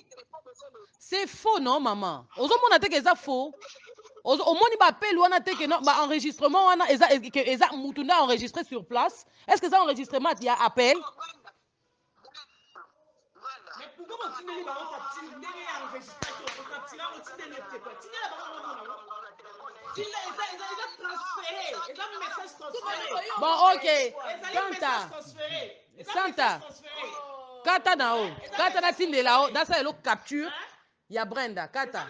C'est faux non maman. Ozomona te que eza faux. Omoni ba appel wana te que non ba enregistrement wana eza que eza mutu nde enregistré sur place. Est-ce que eza enregistrement ya appel? Mais pourquoi botindeli bango capture ndenge ya enregistraki o capture yango otindeli ye te quoi tindela bango yango mona ngo tinda eza eza eza transféré eza message transféré. Bon ok. Ezali Santa. message transféré. Eza Santa. message transféré. Kata na o. Kata na tindela o. Nasala elo capture ya Brenda. Kata.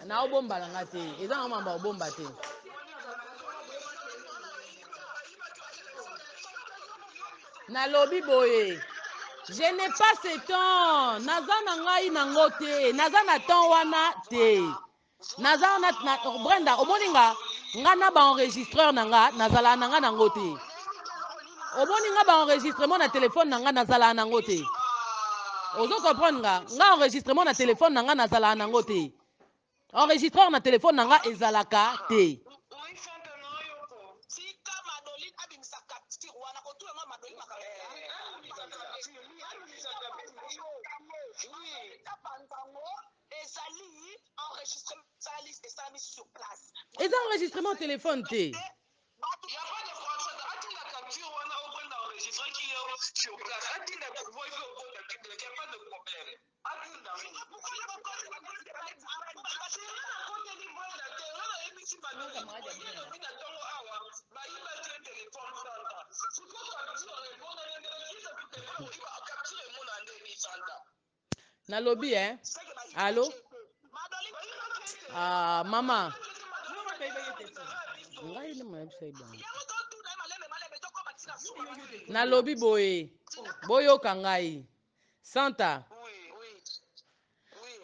Na obomba na nga te. Eza na mamba obomba te. Nalobi boye. Je n'ai pas ce temps. Naza na ngai nango te. Naza na temps wana te. Naza na, na Brenda omoni nga nga na ba enregistreur na nga nazala na nga nango te. Omoni nga ba enregistrement na téléphone na nga nazala nango te. Ozo comprendre nga? Nga enregistrement na téléphone na nga nazala nango te. Enregistreur na téléphone na nga ezalaka te. Tika Madoline abimisa capture wana kotuna nga Madoline makambo ezali enregistrement esalami esalami sur place. Eza enregistrement téléphone te. Il y a pas de problème. Atinda capture wana okwenda enregistraki yo sur place. Atinda voice okota public. Il y a pas de problème. Atinda. Nakoteli Brenda te. Nga nayebisi Madoline. Ye alobi na ntongo awa bayibaki ye telefone Santa. Sikoyo capture emonani ndenge kisa telefone oyiba capture emonana ndenge Santa. Nalobi hein. Allo? Ah mama. Ngai nde nayebisa ye bongo. Nalobi boye. Boyoka ngai. Santa.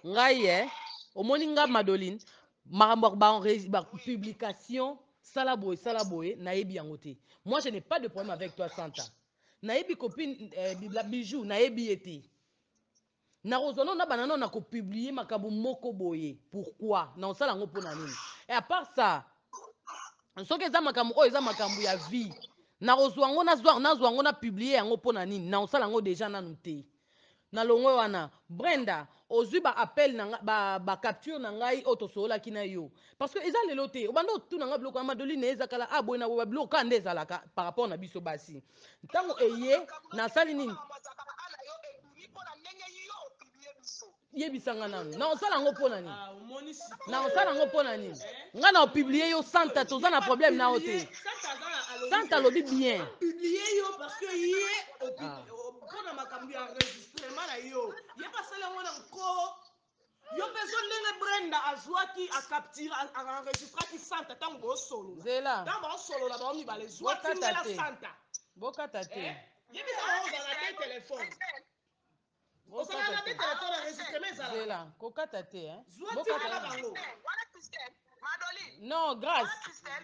Ngai eh. Omoni nga Madoline makambo ya ba ba publication sala boye sala boye nayebi yango te. Moi je n'ai pas de problème avec toi Santa. Nayebi copine eh, bijou nayebi ye te. Nakozwa nano nabanda nano na kopublie makambo moko boye pourquoi nakosala yango mpo na nini? Et à part ça soki eza makambo oyo eza makambo ya vie nakozwa yango nazwa nazwa yango na publie yango mpo na nini? Nakosala yango deja nanu te. Nalongwe wana Brenda ozwi ba appel na nga ba, ba capture na ngai oyo tosololaki na yo parce que eza lelo te obanda otuna nga biloko ya Madoline eza kala ah boye na boye ba biloko kaka nde ezalaka par rapport na biso basi ntango eye nasali nini? Yebisa nga nanu nakosala yango mpo na nini? Nakosala yango mpo na nini? Nga na opublie yo Santa, toza na problème na yo te. Santa alobi bien. Publie yo parce que ye mpona makambo ya enregistrement na yo ye mpe asali yango na nko yo mpe so ndenge Brenda azwaki acapture enregistraki Santa ntango bosolola Zela. ntango baosolola bango mibale zwa Bokata tindela te. Santa Bokata te. yebisa bango ozala na te telefone. Osalaka nde telefone enregistrement ezalaka. Zela, kokata te hein. Zwa tindela bango. Wana Christelle, Madoline. Non, grâce.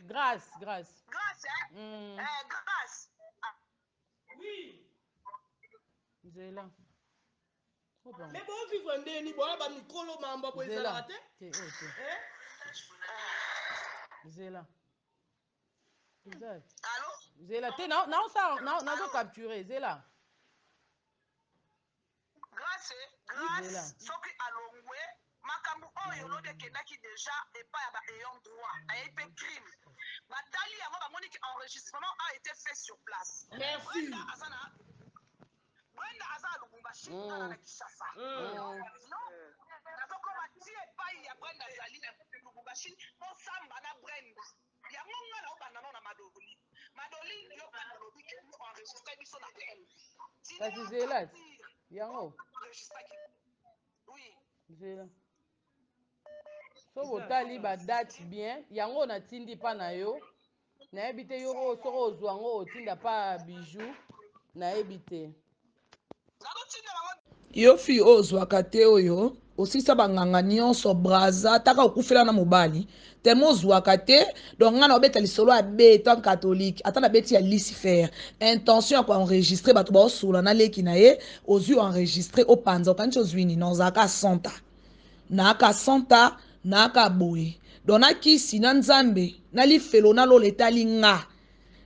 Grâce, grâce. Grâce, hein? Eh, grâce. Oui. Zela. Mais bo vivre ndeni boya ba mikolo mambo boye ezalaka te? Te, oyo te. Eh? Zela. Eza. Allô? Zela te na na osala na nazo capturer zela. Grâce, grâce, soki alongwe makambo oyo lobi ekendaki deja epai ya ba ayant droit ayebi mpe crime batali yango bamoni ke enregistrement a été fait sur place. Merci. Brenda aza na Brenda aza na Lubumbashi nga na Kinshasa. Nazokoma ti epai ya Brenda azali na Lubumbashi bosamba na Brenda. Yango nga naobanda nao na Madoline. Madoline yo mpe olobi ke enregistre biso na elle. Kasi zela yango. Enregistraki. Oui. Zela. So botali ba date bien yango natindi pa na yo nayebi te yo oyo soki ozwa yango otinda pa bijou nayebi te. Yo fille oyo ozwaka te oyo osisa banganga nyonso braza taka okufela na mobali tellement ozwaka te donc ngai naobeta lisolo ya b tant catholique ata nabeti ya lucifer intention ya koenregistre bato baosola na leki na ye ozwi oenregistre opanza okanisi ozwi nini ozalaka santa naaka santa naaka boye donc na kisi na nzambe na lifelo na lola etali nga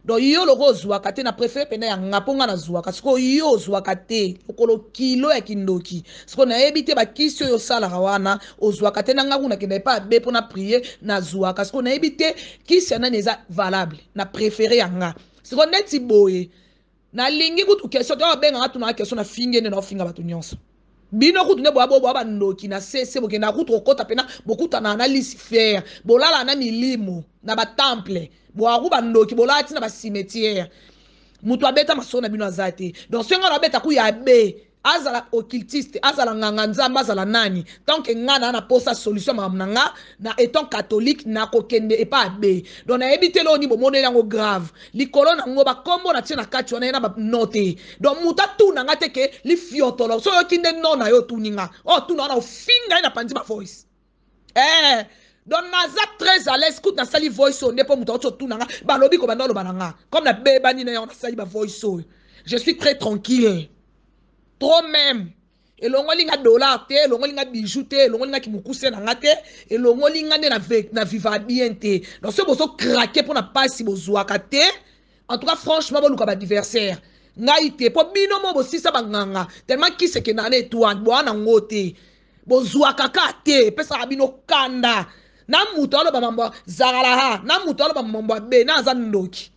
donc yo loko ozwaka te na préféré pena ya nga mpo nga nazwaka sikoyo yo ozwaka te lokolo kilo ya kindoki sikoyo nayebi te bakisi oyo osalaka wana ozwaka te na nga kuna kenda epa abe mpo na prie nazwaka sikoyo nayebi te kisi ya nani eza valable na préféré ya nga sikoyo neti boye nalingi kutu question te oyo abengaka tunaka question na finge nde naofinga bato nyonso bino kutu nde boya boya bandoki na sese bokenda kutu kokota mpena bokutana na lucifer bolala na milimo na batemple boyaku bandoki bolala ti na bacimetière moto abeta masolo na bino aza te donc soki ngai nabeta ku ya be azala occultiste azala nganga nzambe azala nani tant que ngai naa na posa solution makambo na nga na étant catholique nakokende epa abe donc nayebi te eloko nini bomoneli yango grave likolo na ngo bakombo na tie na kati wana ye na bano te donc moto atuna nga te ke lifiotolo so oyoki nde no na yo otuni nga oyo otuna wana ofinga ye na panzi ba voice eh donc naza très à l'aise kutu nasali voice oyo nde mpo moto auti otuna nga balobi kobanda oloba na nga comme nabebani na yango nasali ba voice oyo je suis très tranquille trop même elongoli nga dollar te elongoli nga bijou te elongoli nga kimokuse na nga te elongoli nga nde na viva bien te donc soki bozo craquer mpo na mpasi bozwaka te en tout cas franchement boluka baadversaire ngai te mpo bino mo bosisa banganga tellement kisi ekendaka na etoile boa nango te bozwaka kaka te epesaka bino kanda na moto aloba mambo zagalaha na moto aloba mambo ya be na aza ndoki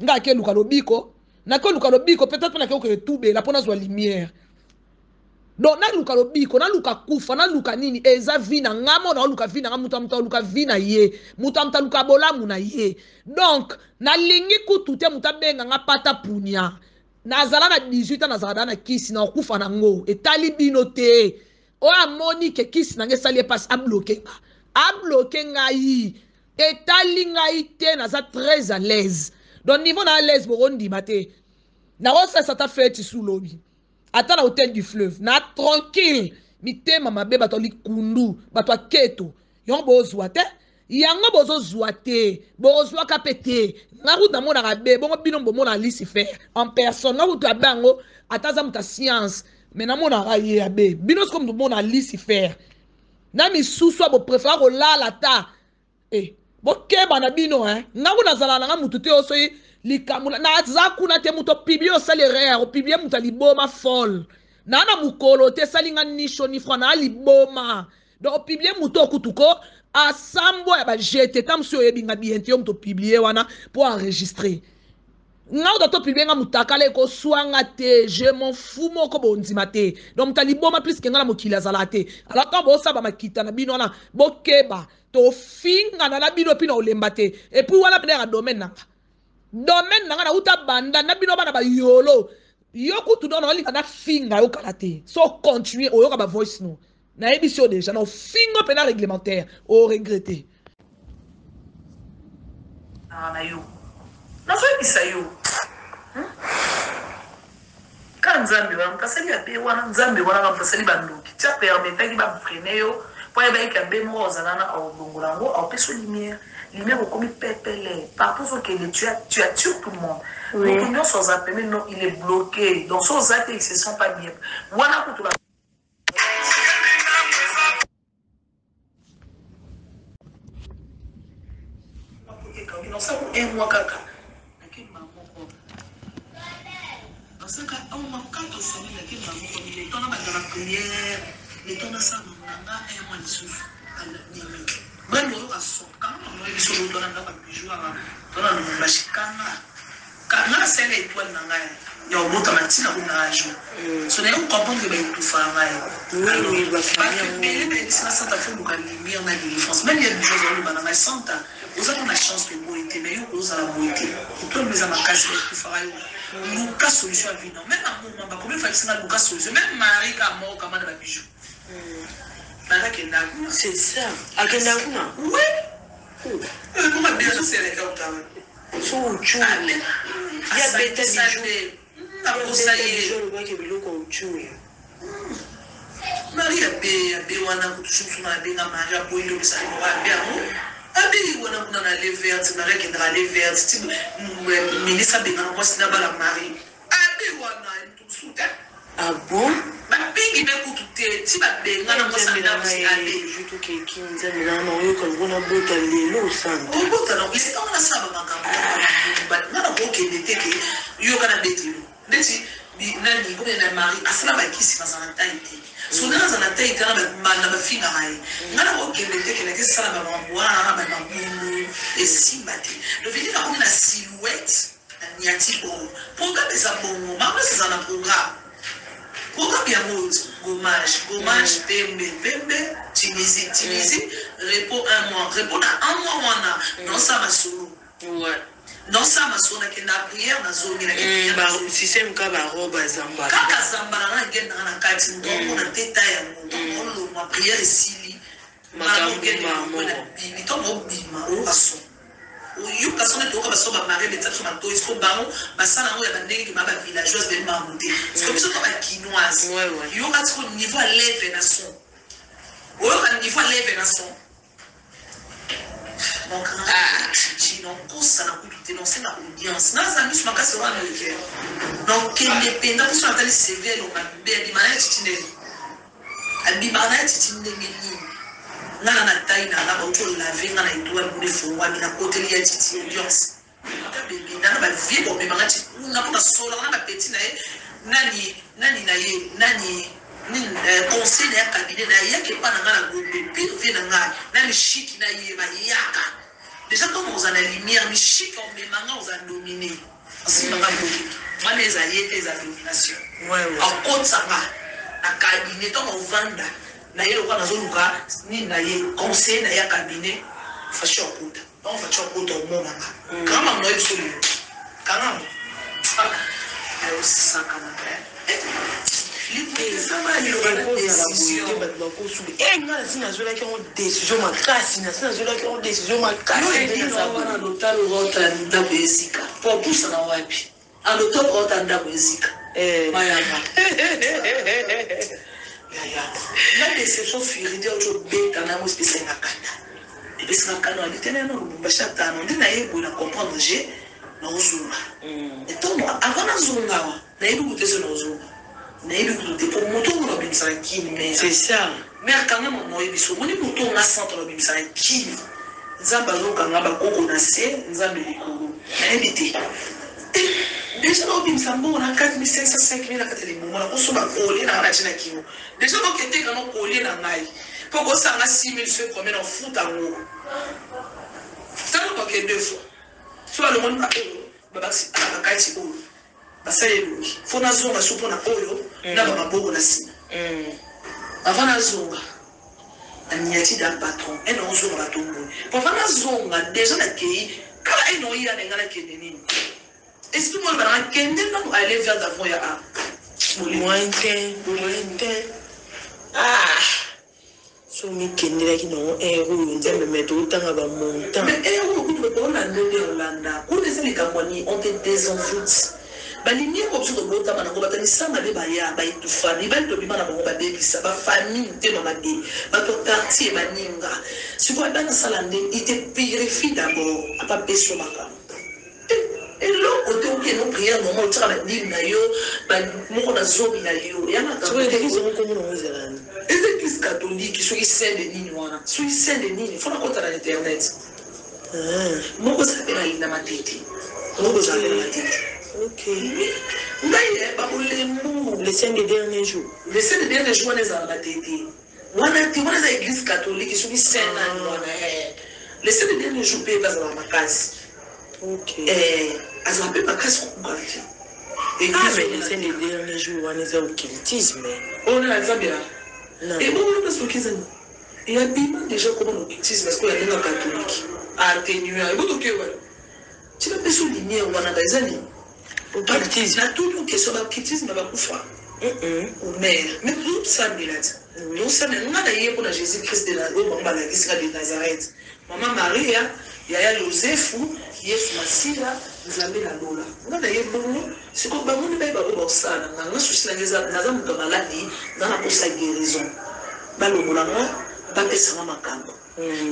ngai akeluka lobiko nakeluka lobiko peut-être mpe nakeluka etubela mpo nazwa lumière donc naluka lobiko naluka kufa naluka nini eza vi na nga mo naoluka vi na nga moto ya moto aluka vi na ye moto ya moto aluka bolamu na ye donc nalingi kutu te moto abenga nga pata punia nazala na 18 ans nazala da na kisi na okufa na ngo etali bino te oyo amoni ke kisi na nga esali ye mpasi abloke nga abloke ngai etali ngai te naza très à l'aise donc niveau na à l'aise bokondima te nakosalisa ata feti su lobi ata na hotel du fleuve na tranquille mitema mabe bato ya likundu bato ya keto yango bozwa te yango bozozwa te bozwaka mpe te nga kutu namonaka be bongo bino bomona lucifer en personne nga kutu abe yango ata aza moto ya science me namonaka ye abe bino sikoyo moto bomona lucifer na misusu ya boprefera kolala ata eh, bokeba na bino eh. Nga kuna nazala na nga mutu te oyo soki likambo naza kuna te moto opiblie osali erreur opiblie moto ya liboma folle naa na mokolo te esali nga ni chaud ni froid naa liboma donc opiblie moto okutu ko asambwa ya bajete ta mosusu oyebi nga bien te yo moto opiblie wana mpo enregistre nga oyo to publie nga mutakala ekoswa nga te je m'en fous moko bondima te donc moto aliboma plus ke nga na mokili azala te alors quand bosala bamakita na bino wana bokeba tofingana na bino mpi na olemba te epuis wana mpena yaka domaine na nga domaine na nga nauta banda na bino bana bayolo yo kutu don naolinga nafinga yo kala te so continue oyoka ba voice no nayebisi yo deja na ofingo mpena réglementaire oregrete na yo nazoyebisa yo kaka. Nzambe wana moto asali abe wana, Nzambe wana kaka moto asali bandoki ti apermetaki bafrene yo mpo ayebaki abe moko ozala na aolongola yango, aopesa yo lumière. Lumière, okomi pepele partout ozokende, tu attires tout le monde. Moto nyonso aza pembeni, non, il est bloqué. Donc so oza te, il se sent pas bien wana kutu. Nasaka un mois kaka nakemba moko, nasaka un mois, 4 semaines, nakemba moko leto na banda na prière, leto nasala nanga un mois lisusu. Bano oyoka son kanga mama oyebi so lotwana ndako ya Bijou awa tona Lubumbashi. Kanga nga nasala étoile na ngai ya obotama ntina komi na jour so naye comprendre baetufa ngai. Bato ebele bayebisi na Santa fo luka lumière na délivrance. Même ya Bijou azaloba na ngai: "Santa, oza mpo na chance toboyi te, mais yo kozala boye te, étoile eza makasi, baetufaka yo, luka solution ya vie." Non, même amoma bakomi fakisinga luka solution. Même Marie ka moko kama na babijou nakakenda kuna. C'est ça, akenda kuna. Oui, ekoma bien, naseleka otala. So uchungu ya beta Bijou. Nakosa ye. Alobaki biloko ya uchungu. Marie abe abe wana kutu susu na abenga Marie aboyi nde opesa moko abe yango abe wana kuna na le verte. Marie akendaka le verte ti ministre abengaka mwasi na bala. Marie abe wana mutu mosusu te. Ah bon? Babengi mpe kutu te ti babengana mwasi na ndako si abe. Tokeki Nzambe na na oyoka lokola nabota lelo, Santa. Obota na ntango nasala bamakambo nga na kokende te ke yoka na betelo ndeti nani komi na Marie asala bakisi, nazala na tai te. So ndenge azala na tai te na bafingaka ye, nga na kokende te ke nake sala bamakambo wana bamabulu esimba te. Donc vidi nakomi na silhouette na niati oyo programme eza bongo, makambo nyonso eza na programme. Programme yango: gommage, gommage, pembe pembe, Tunisie, Tunisie, repos un mois, repos na un mois wana naosala masolo. Naosala masolo, nakenda prière, nazongi, nakende. Système ka barobe ya zambala. Kaka zambala nga nakendaka na kati, moto amona te ta yango. Ntongo olongwa prière esili, bimi, ntongo obima, oyoka son, oyoka son neti oyoka baso bamari betisa biso matoi. Siko bango basala yango ya bandenge ke baa bavillageoise, bebi makambo te. Siko biso to bakinoise, yoka siko niveau ya leve na son, oyoka niveau ya leve na son. Donc chichi nakosana kutu te, naosenga audience, naza miso makasi wana eke nakende mpenza mposo natali CV elonga mabe. Abima na ye chichi ndenge abimaka na ye chichi ndenge nini? Nga na tai na nga bauti olave nga na étoile kuna efongwami, nakoteli ya chichi audience ata bebe nana bavie bomemanga ti kuna mpo nasolaka na bapeti na ye nani nani na ye nani nini, conseil na ya cabinet na ye yaka epa na nga na Gombe pire vie na ngai na mishiki na ye bayaka déjà. Ntongo oza na lumière, mishiki omemanga, oza domine, asimbanga boye wana eza ye te, eza domination. Akotisanga na cabinet, ntongo ovanda na ye lokola nazoluka nini na ye, conseiller na ye ya cabinet Fashi akota. Ntango Fashi akota, omonanga kanga na ye biso lelo kanga ayosakana. Bato bakosuka e nga nasi nazwelaki yango décision makasi, nasi nazwelaki yango décision makasi. Wana lotalo ota ndako ezika po opusana wapi? En octobre ota ndako ezika mayanga yaya na déception furide oti obeta na yango epesinga kanda, epesinga kanda. Wabi te nano Lubumbashi atano nde naye boye na comprendre je naozonga etongo. Avant nazonga awa, nayebi kutu te so naozonga, nayebi kutu te po moto ongo nabimisaka kini mare. C'est ça. Mare kanga mama oyebi so omoni moto onga centre nabimisaka kini. Nzambe azokanga bakoko na se, Nzambe likolo, nayebi te. Déjà naobimisa mbongo na 4500, 5000 na kati ya libumu, nakosomba kolie na ngai natie na kingo. Déjà noketeka no kolie na ngai mpo kosanga 6000 so combien, naofuta yango ntango bake deux fois so balongoli ba oyo babakisi bakati oyo basali elongi fo nazonga so mpona oyo na bamaboko na nsima. Avant nazonga naniati da patron ene ozonga bato boye po avant nazonga déjà nakei kaka ene oya na ngai nakende nini esprit moko bananga kende nanu aller vers d'avant ya a. Moyen te, moyen te. Ah, so mikendelaki nango ere oyo Nzambe me totanga bamontant. Mais ere oyo kutu bato olanda nde olanda kuna eza likambo nini? On te désenvoûte. Ba lumière oyo biso tobotama nango bato ya misala mabe baya ba etufa mibali tobima na bango babebisa ba famille mitema mabe bato ya quartier baninga sikoyo ada nasala nde il te purifie d'abord apa apesi yo makambo eh eloko te okende o prière normal otiaka ba dime na yo ba moko na zomi na yo ya makambo te eza eglise catholique soki saint de nini wana soki saint de nini fo nakota na internet Moko eza pe na linda matete. Moko eza pe na matete. Ok. Oui. Ngai eh ba bolembu. Le saint de dernier jour. Le saint de dernier jour wana ezala matete. Wana te wana eza eglise catholique soki saint nani wana eh. Le saint de dernier jour pe bazala makasi. Ok. Eh azala pe makasi kokuka te. Ah mais le saint de dernier jour wana eza occultisme. Oyo nani nzambe ya. Ebongo yo pe soki eza nini? Et abima dejà akoma na occultisme sikoyo ya ndenge ya catholique a attenua eboto oke wapi ti ba pesi yo lumière wana ba eza nini Occultisme. na tuni yo question ba occultisme ba kufa mère mais tozo sambela ti tozo sambela nga na ye pona Jesus Christ de oyo bango ba lakisi nga de Nazareth maman Maria yaya Yosefu Yesu masiya nzambe na lola nga na ye bongo sikoyo bango nde bayeba oyo bakosala na nga nga souci na nga eza naza moto ya maladi nga na posa guerison Balongola nga bapesa nga makambo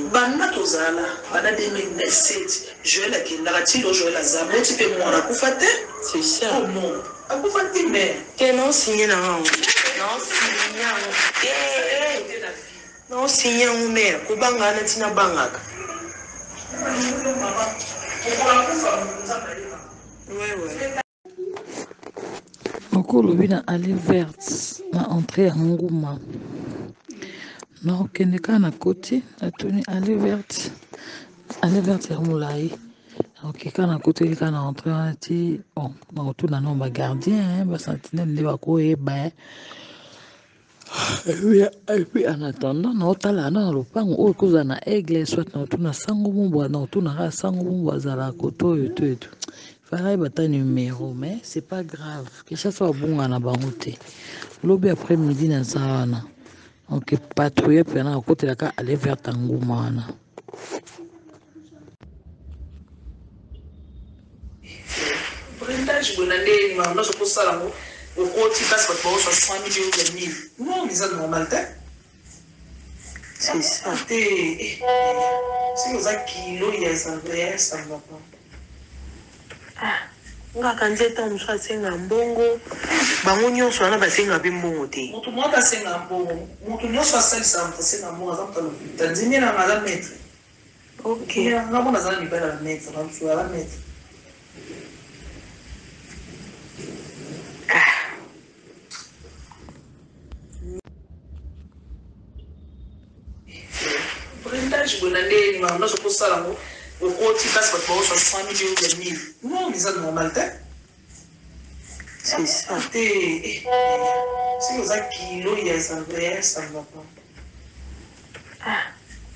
banda tozala banda 2007 Joël akendaka ti lelo Joël aza aboti pe mwana akufa te C'est ça. oh non akufa te mais Te nao signe na nga yango. Nao signe yango te. Nao signe yango mère kobanga wana ti nabangaka. Ouais ouais. Moko olobi na allee verte na entree ya nguma nakokende kaka na koti natuni allee verte allee verte ya molai nakoke kaka nakoteli kaka na entree wana ti bon nakotuna nano ba gardien ba sentinelle nde bakoyeba epuis en attendant naotala na lopango oyo ekozala na aigle soit naotuna sango mobwa naotuna kaka sango mobwa azala kote oyo to eto fala ayeba ata numero mais c'est pas grave kinshasa babunga na bango te lobi après midi naza wana ok patrouille mpena nakotelaka ale verte nguma wana. Brindage boye na ndenge nini makambo nyonso okosala yango okoti place bato bakozwa 100 000 yo ozwa 1000 non eza normal te. C'est ça. Te eh, soki oza kilo ya ça ne va pas. Ah ngaka nzete mosusu asenga mbongo bango nyonso wana basenga mpe mbongo te. Moto moko asenga mbongo moto nyonso asalisaka moto asenga mbongo aza moto ya lokuta nzembe nanga aza maître. Ok. Nga moko naza na mibali ya ba maitre ba mosusu ba maitre. Ah. Brindage boye na ndenge nini makambo nyonso okosala yango okoti place bato bakozwa 100 000 yo ozwa 1000 non eza normal te. C'est ça. Te eh, soki oza kilo ya ça ne va pas. Ah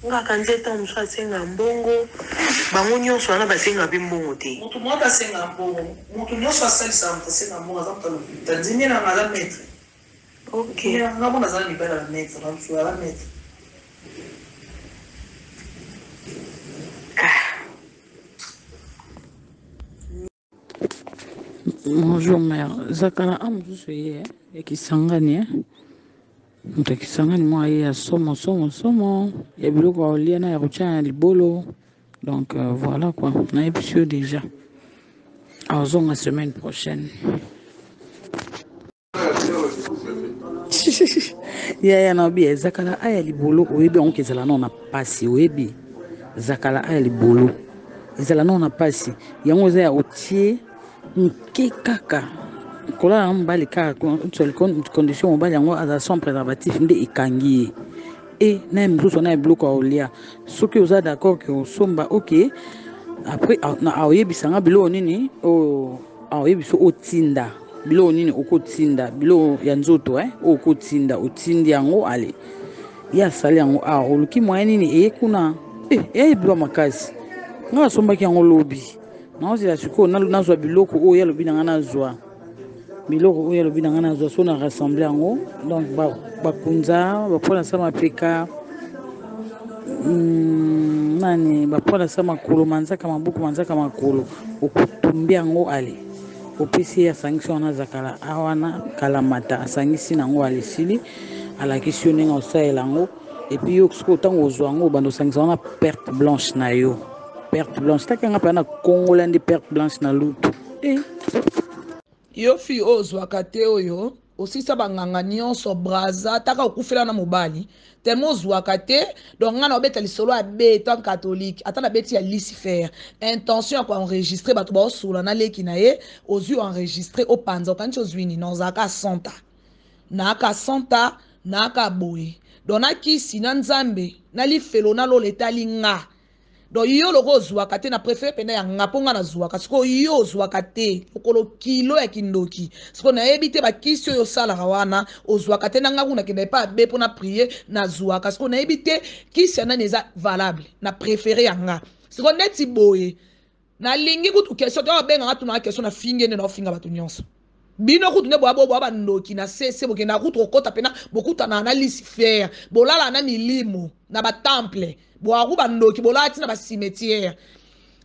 ngaka nzete mosusu asenga mbongo bango nyonso wana basenga mpe mbongo te. Moto moko asenga mbongo moto nyonso asalisaka moto asenga mbongo aza moto ya lokuta nzembe nanga aza maitre. Ok. Nga moko naza na mibali ya ba maitre ba mosusu ba maitre. Ah. Bonjour mère, zakala a mosusu ye ya Kisangani eh? Moto ya Kisangani mwa ye ya somo somo somo ya biloko ya kolia na ya kotia na libolo donc euh, voilà quoi nayebisi yo déjà azonga semaine prochaine. Yaya na obi ezakala aya libolo oyebi yango kezala nao na pasi oyebi zakala aya libolo ezala nao na pasi yango eza ya otie moke kaka kolala na mobali kaka condition mobali yango azala sans préservatif nde ekangi ye e na ye mosusu wana ya biloko ya kolia soki oza d'accord ke osomba ok après aoyebisa nga biloko nini oyo aoyebisa otinda biloko nini okotinda biloko ya nzoto eh oyo okotinda otindi yango ale ye asali yango awa oluki moyen nini eye kuna eh eye biloko makasi nga nasombaki yango lobi naozela sikoyo nazwa biloko oyo ye alobi na nga nazwa biloko oyo alobi na nga nazwa so na rassemble yango donc bakunza bapola sa mapeka nani bapola sa makolo manzaka maboko manzaka makolo okotumbi yango ale. Opesi ye asangisi wana zakala a wana kalamata asangisi na yango alisili alakisi yo ndenge osalela yango epuis yo sikoyo ntango ozwa yango obanda osangisa wana perte blanche na yo perte blanche taka nga mpenza na kongola nde perte blanche na lutu eh. Yo fille oyo ozwaka te oyo osisa ba nganga nionso braza taka okufela na mobali tellement ozuaka te donc nga na obeta lisolo ya be tant catholique ata na beti ya lucifer intention ya ko enregistrer bato baosola na leki na ye ozui enregistrer opanza okanisi ozui nini ozalaka santa naaka santa naaka boye donc na kisi na nzambe na lifelo na lola etali nga Donc yo lokola ozuaka te na prefere penda ya nga po nga nazuaka sikoyo yo ozuaka te lokolo kilo ya kindoki sikoyo nayebi te bakisi oyo osalaka wana ozuaka te na nga kuna kenda epa abe po na prier nazuaka sikoyo nayebi te kisi ya nani eza valable na prefere ya nga sikoyo neti boye nalingi kutu question te oyo abengaka tunaka question na fingi nde naofinga bato nyonso Bino kutu nde boya boa ba ndoki na sese bokendaka kutu kokota pena bokutanaka na lucifer bolalaka na milimo na ba temple boaku ba ndoki bolala ti na ba cimetière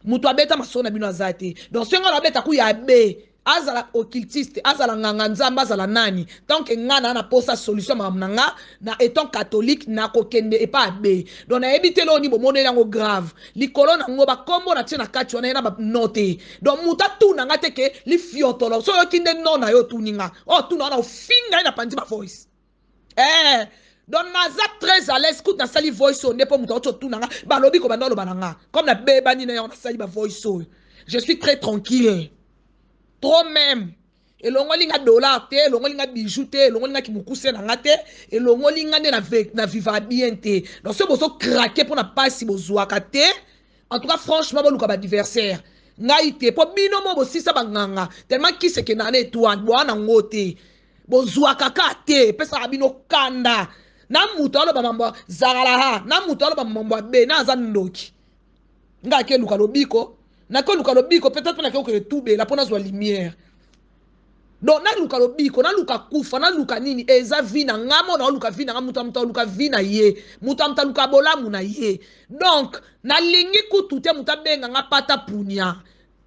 mutu abeta masolo na bino aza te donc soki nga nabeta ku ya be azala occultiste azala nganga nzambe azala nani tant que nga na na posa solution makambo na nga na etant catholique nakokende epa abe donc nayebi te loni bomoneli yango grave likolo na ngo bakombo na tie na kati wana ye na ba no te donc moto atuna nga te ke lifiotolo so oyoki nde no na yo otuni nga oyo oh, otuna wana ofinga ye na panzi ba voice eh donc naza très à l'aise kutu nasali voice oyo nde mpo moto auti otuna nga balobi kobanda oloba na nga comme nabebani na yango nasali ba voice oyo je suis très tranquille trop même elongoli nga dollar te elongoli nga bijou te elongoli nga kimokuse na nga te elongoli nga nde na viva bien te donc soki bozo craque mpo na mpasi bozwaka te en tout cas franchement boluka baadversaire ngai te mpo bino mo bosisa banganga tellement kisi ekendaka na etoile boa na ngo te bozwaka ka te epesaka bino kanda na moto aloba mambo zalalaha na moto aloba mambo abe na aza ndoki nga ake luka lobiko nake luka lobiko peut-être mpe nake kokende tubela mpo nazwa lumière donc naluka lobiko naluka kufa naluka nini eza vi na nga mo naoluka vi na nga moto ya moto aluka vi na ye moto ya moto aluka bolamu na ye donc nalingi kutu te moto abenga nga pata punia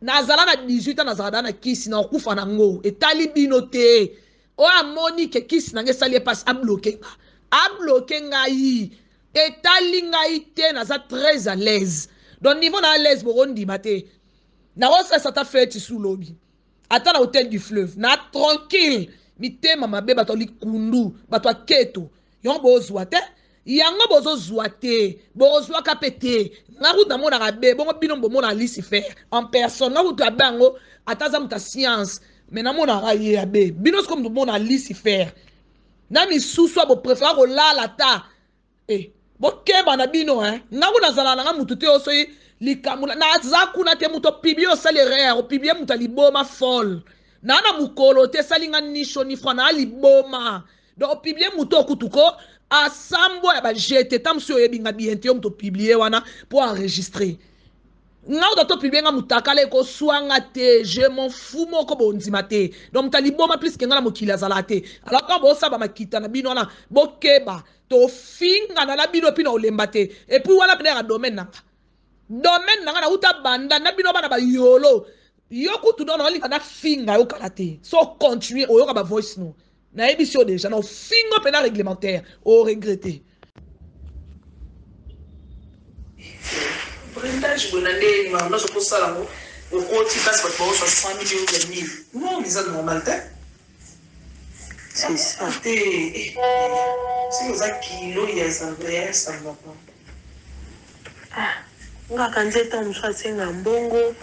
nazala na 18 ans nazala da na kisi na okufa na ngo etali bino te oyo amoni ke kisi na nga esali ye mpasi abloke nga abloke ngai Etali ngai te naza très à l'aise donc niveau na à l'aise bokondima te nakosalisa ata feti su lobi ata na hotel du fleuve na tranquille mitema mabe bato ya likundu bato ya keto yango bozwa te yango bozozwa te bokozwaka mpe te nga kutu namonaka be bongo bino bomonaka lucifer en personne nga kutu abe yango ata aza moto ya science me namonaka ye abe bino sikoyo moto bomona lucifer na misusu bo prefera kolala ata eh, bokeba na bino eh. nga kuna nazala na nga mutu te osoyi likambo naza kuna te moto opiblie osali erreur opiblie moto ya liboma folle naa na mokolo te esali nga ni chaud ni froid naa liboma donc opiblie moto okutu ko asambwa ya bajete ta mosusu oyebi nga bien te yo moto opiblie wana mpo enregistre nga oda to publie nga mutakala ekoswa nga te je m'en fous moko bondima te donc moto liboma plus ke nga na mokili azala te alors quand bosaba makita na bino wana bokeba tofingana na bino epuis na olemba te epuis wana pene yaka domaine na nga domaine na nga nauta banda na bino bana bayolo yo kutu don naolinga nafinga yo kala te so continue oyoka ba voice no nayebisi yo deja na ofingo mpena réglementaire oregrete Brendage boye na ndenge nini makambo nyonso okosala yango okoti place bato bakozwa 100 000 yo ozwa 1000 non eza normal te C'est ça. te soki oza kilo ya ça ça va pas Ah, nga kanzi ata mosusu asenga mbongo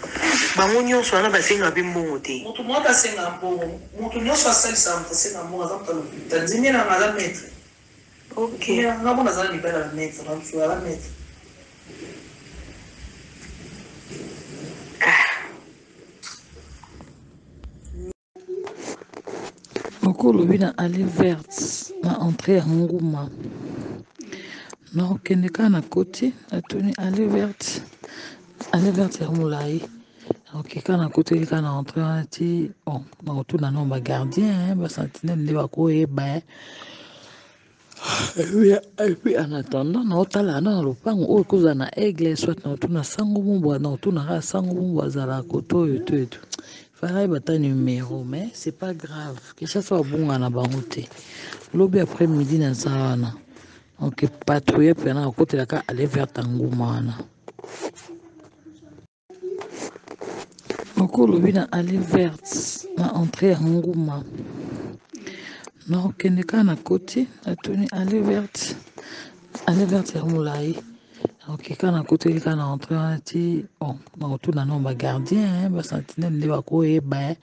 bango nyonso wana basenga mpe mbongo te moto moko asenga mbongo moto nyonso asalisaka moto asenga mbongo aza moto alokuta nzembe nanga aza maître ok nga mona aza na mibali ya maître bamosusu aza maître Moko olobi na allee verte na entree ya nguma nakokende kaka na koti natuni allee verte allee verte ya molayi nakoke kaka nakoteli kaka na entree wana ti bon nakotuna nano ba gardien ba sentinelle nde bakoyeba epuis en attendant naotala na lopango oyo ekozala na aigle soit naotuna sango mobwa naotuna kaka sango mobwa azalaka kote oyo to eto. Fallait nayeba ata numero mais c'est pas grave. Kinshasa babunga na bango te. Lobi après midi naza wana. Donc patrouille pena nakotelaka aller vers Tanguma wana. Moko olobi na allée verte na entrée ya Nguma. Nakokende kaka na koti natuni allée verte, allée verte ya molayi. Ok, kaka nakoteli kaka na entrée wana ti bon nakotuna nano ba gardien ba sentinelle nde bakoyeba eh.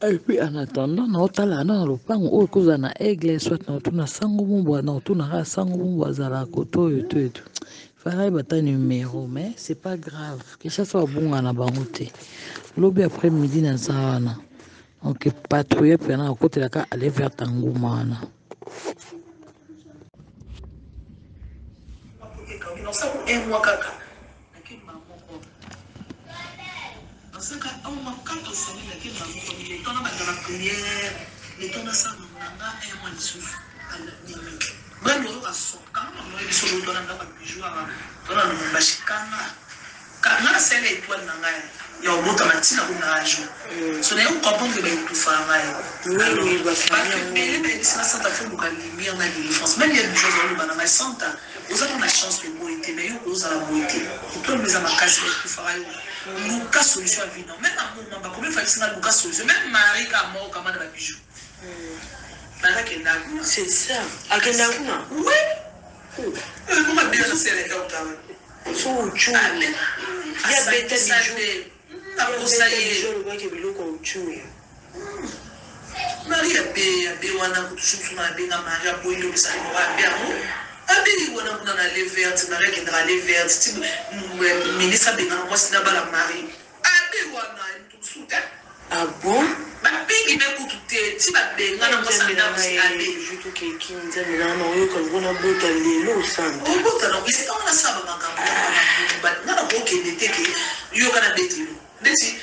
Et puis en attendant naotala na lopango oyo ekozala na aigle soit naotuna sango mobwa naotuna kaka sango mobwa azala kote oyo to eto fallait nayeba ata numero mais c'est pas grave. Kinshasa babunga na bango te. Lobi après midi naza wana. Donc patrouille pena nakotelaka aller vers Tanguma wana. Un mois kaka nakemba moko nasaka un mois kaka sali nakemba moko le temps nabanda na prière le temps nasala na nga un mois lisusu bana oyoka son kanga mama oyebi solo twana ndako ya bijou awa twana lubumbashi kanga nga nasala etoile na ngai ya obotama ntina komi na age so naye comprendre ke baetufaka ngai. Bato ebele bayebisi nga Santa fo luka lumière na délivrance. Même ya bijou azaloba na ngai Santa oza na chance toboyi te, mais yo kozala boye te, étoile eza makasi, baetufaka yo, luka solution ya vie. Non, même amoma bakomi fakisi nga luka solution. Même Marie ka moko kama na babijou nakakenda kuna. C'est ça, akenda kuna. Oui, ekoma bien azoseleka otala. So uchu ya beta bijou nakosa ye. Alobaki biloko ya uchu. Marie abe abe wana kutu susu na abenga Marie aboyi nde opesa nimero abe yango abe wana kuna na le verte. Marie akendaka le verte ti ministre abengaka mwasi na bala Marie abe wana mutu mosusu te. Ah bon? Babengi me kutu te ti babengana mwasi Nzambe na ndako ngai abe. Bijou tokeki nzambe na nga oyoka lokola nabota lelo Santa. Obota na ntango nasala bamakambo nga na kokende te ke yoka na betelo ndeti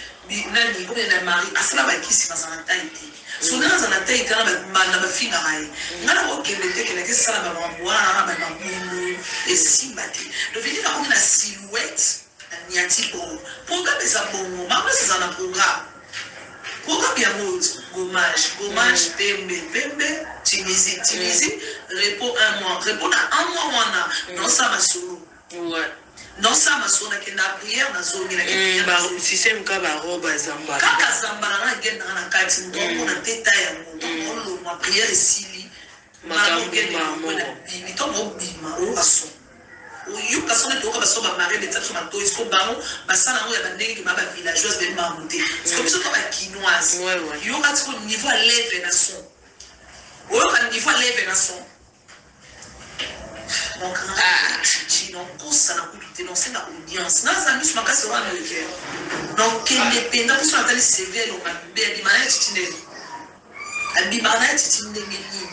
nani komi na Marie asala bakisi baza na tai te, so ndenge aza na tai te wana banda bafingaka ye. Nga na kokende te ke nake sala bamakambo wana na bamabumu esimba te. Donc vidi nakomi na silhouette na niati bongo. Programme eza bongo, makambo nyonso eza na programme. Programme yango gommage, gommage, pembe pembe, Tunisie, Tunisie, repos un mois, repos na un mois wana naosala masolo. Naosala masolo, nakenda prière, nazongi, nake prière, nazongi. Système ka barobe ya zambala. Kaka zambala nga nagendaka na kati moto amona te ta yango. Ntango olongwa prière esili, Makambo okende mamo. bimi, ntango obima oyoka son, oyoka son neti oyoka baso bamare betisa biso matoi. Siko bango basala yango ya bandenge ke ba bavillageoise bembango te, siko biso to bakinoise. Yoka siko niveau ya leve na son, oyoka niveau ya leve na son. Donc chichi nakosana kutu te, nasenga audience, naza miso makasi wana eke nakende mpenza mposo natali cv elonga mabe abima na ye chichi ndenge abimaka na ye chichi ndenge nini.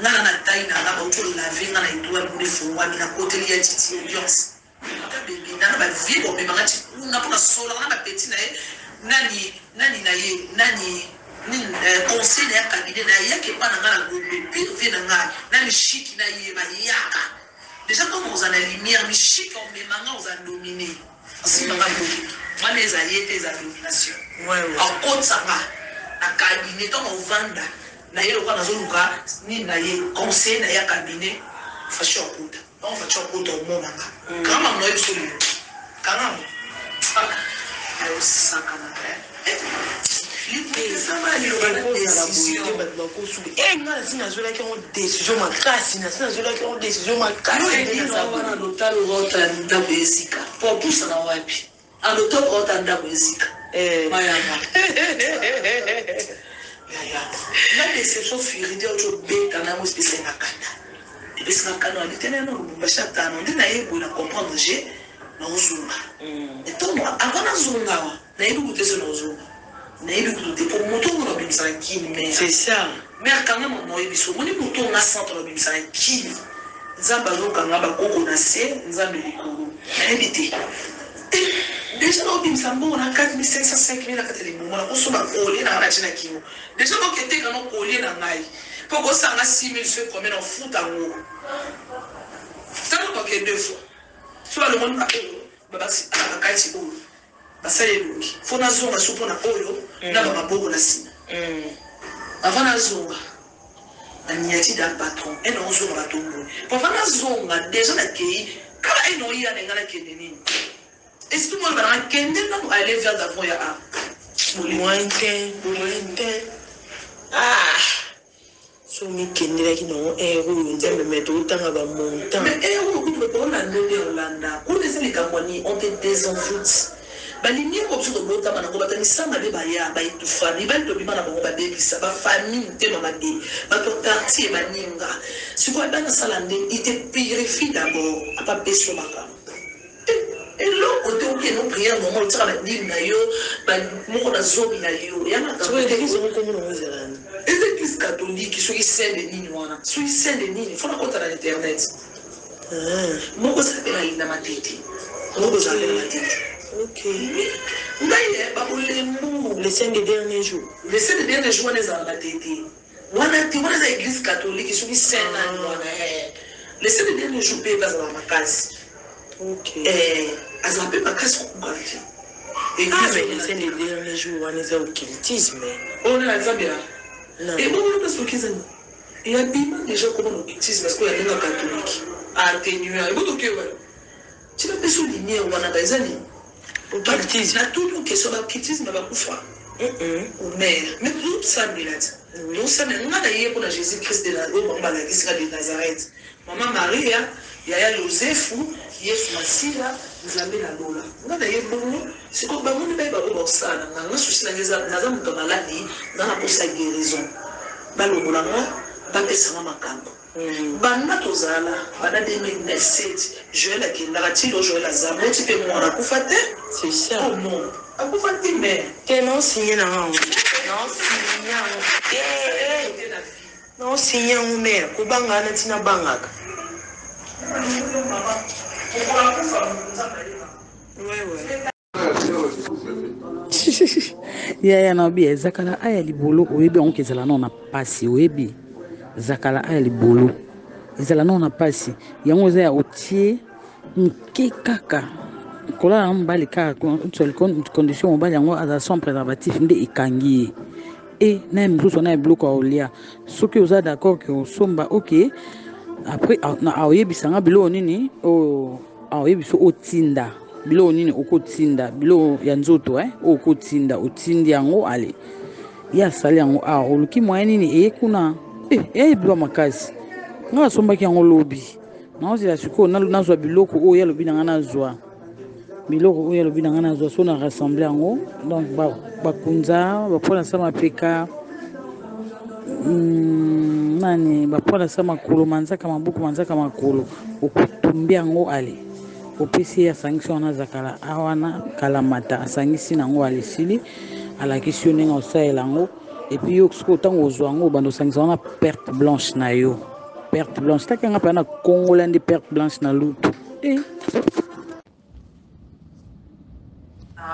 Nga na tai na nga bauti olave nga na étoile kuna efongwami, nakoteli ya chichi audience ata bebe nana bavie bomemanga ti kuna mpo nasolaka na bapeti na ye nani nani na ye nani nini, conseil na ya cabinet na ye yaki epa na nga na Gombe pire vie na ngai na mishiki na ye bayaka déjà ntango ozala na lumière mishiki omemanga oza domine osimbanga boye wana eza ye te, eza domination. Akotisanga na cabinet ntango ovanda na ye lokola nazoluka nini na ye conseiller na ye ya cabinet fashi akota. Ntango fashi akota omonanga kanga na ye biso lelo kanga ayosakana liloba na ekozala boye te. Décision. Bato bakosuka e nga nasi nazwelaki yango décision makasi, nasi nazwelaki yango décision makasi nde naza boye. Wana lotalo ota ndako ezika po opusana wapi alotoka ota ndako ezika. Mayanga yaya na déception furide oti obeta na yango epesinga kanda, epesinga kanda wabi te nano Lubumbashi atano nde naye boye na comprendre je naozonga etongo avant nazonga awa nayebi kutu te so naozonga, nayebi kutu te po moto ongo naobimisa na Kini mare. C'est ça. Mare kanga mama oyebi so omoni moto onga centre naobimisa na Kini. Nzambe azokanga bakoko na se, Nzambe likolo nayebi te. Déjà naobimisa mbongo na 4500 5000 na kati ya libumu, nakosomba kolie na ngai natie na kingo. Déjà boketeka no kolie na ngai mpo kosanga 6000 so combien na ofuta yango ntango toke deux fois so balongoli oyo babakisi bakati oyo. Basali elongi faut nazonga su pona oyo na ba maboko na sima avant nazonga na niati da patron ene ozonga batomboli po avant nazonga dejà nakeyi kaka ene oya na nga nakende nini esprit moko eloba nanga kende nanu aller vers d'avant ya a Moyen te, moyen te. Ah! So omikendelaki nango heure oyo nzambe mais totanga ba montant. Mais heure oyo kutu bato baolanda yo nde olanda kuna eza likambo ya nini on te desenvoute ba lumière oyo biso tobotama nango bato ya misala mabe baya ba etufa mibali tobima na bango babebisa ba famille motema mabe bato ya quartier baninga sikoyo bana sala nde il te purifie d'abord apa apesi yo makambo. Eloko te okende o prière normal otiaka ba dime na yo ba moko na zomi na yo ya makambo te Eglise yango kombo nango ezalaka nini? Eza eglise catholique soki saint de nini wana soki saint de nini faut nakota na internet moko ezala pe na linda matete moko ezala pe na matete Ok. Ngai eh ba bolembu. Le saint de dernier jour. Le saint de dernier jour wana ezala na matete wana te wana eza eglise catholique soki saint nani wana eh le saint de dernier jour pe bazala makasi. Ok. Eh, azala pe makasi kokuka te. Ah, mais le saint de dernier jour wana eza occultisme. Oyo nani nzambe ya? Non. Ebongo yo place oki eza nini? Et abima déjà koma na occultisme parce que ya ndenge catholique. Atténuer. Ebongo toke wapi? Ti bapesi yo lumière wana ba eza nini? Occultisme. Natuni yo question ba occultisme bakufa? Ou mère. Mais tozosambela ti. Tozosambela nga na ye mpo na Jésus Christ de la oyo bango balakisi nga de Nazareth. Mama Maria, yaya Yozefu, Yesu Masiya, Nzambe na lola. Nga na ye bongo, sikoyo bango nde bayeba oyo bakosala na nga. Nga souci na nga eza, naza moto ya maladi, nga na posa ya guerison. Balongola nga, bapesa nga makambo. Banda tozala, banda 2007, Joël akendaka ti lelo Joël aza, aboti pe mwana, akufa te? C'est ça. Oh non, akufa te mais. Te nao signer na nga yango. Nao signer yango te. Nao signer yango mère, kobanga wana ti nabangaka. Ouais ouais. Yaya na obi ezakala aya libolo oyebi yango kezala nao na pasi oyebi zakala aya libolo ezala nao na pasi yango eza ya otie moke kaka kolala na mobali kaka condition mobali yango azala sans préservatif nde ekangi ye e na ye mosusu wana ya biloko ya kolia soki oza d'accord ke osomba ok après aoyebisa nga biloko nini oyo aoyebisa otinda biloko nini okotinda biloko ya nzoto eh oyo okotinda otindi yango ale ye asali yango awa oluki moyen nini eye kuna eh eye biloko makasi nga asombaki yango lobi naozela sikoyo nazwa biloko oyo ye alobi na nga nazwa biloko oyo alobi na ngai nazwa so na rassemble yango donc bakunza bapola sa mapeka nani bapola sa makolo manzaka maboko manzaka makolo okotumbi yango ale opesi ye asangisi wana zakala awana kalamata asangisi nango alesili alakisi yo ndenge osalela yango epuis yo sikoyo ntango ozwa yango obanda osangisa wana perte blanche na yo perte blanche taki yanga mpenza na kongola nde perte blanche na lutu eh.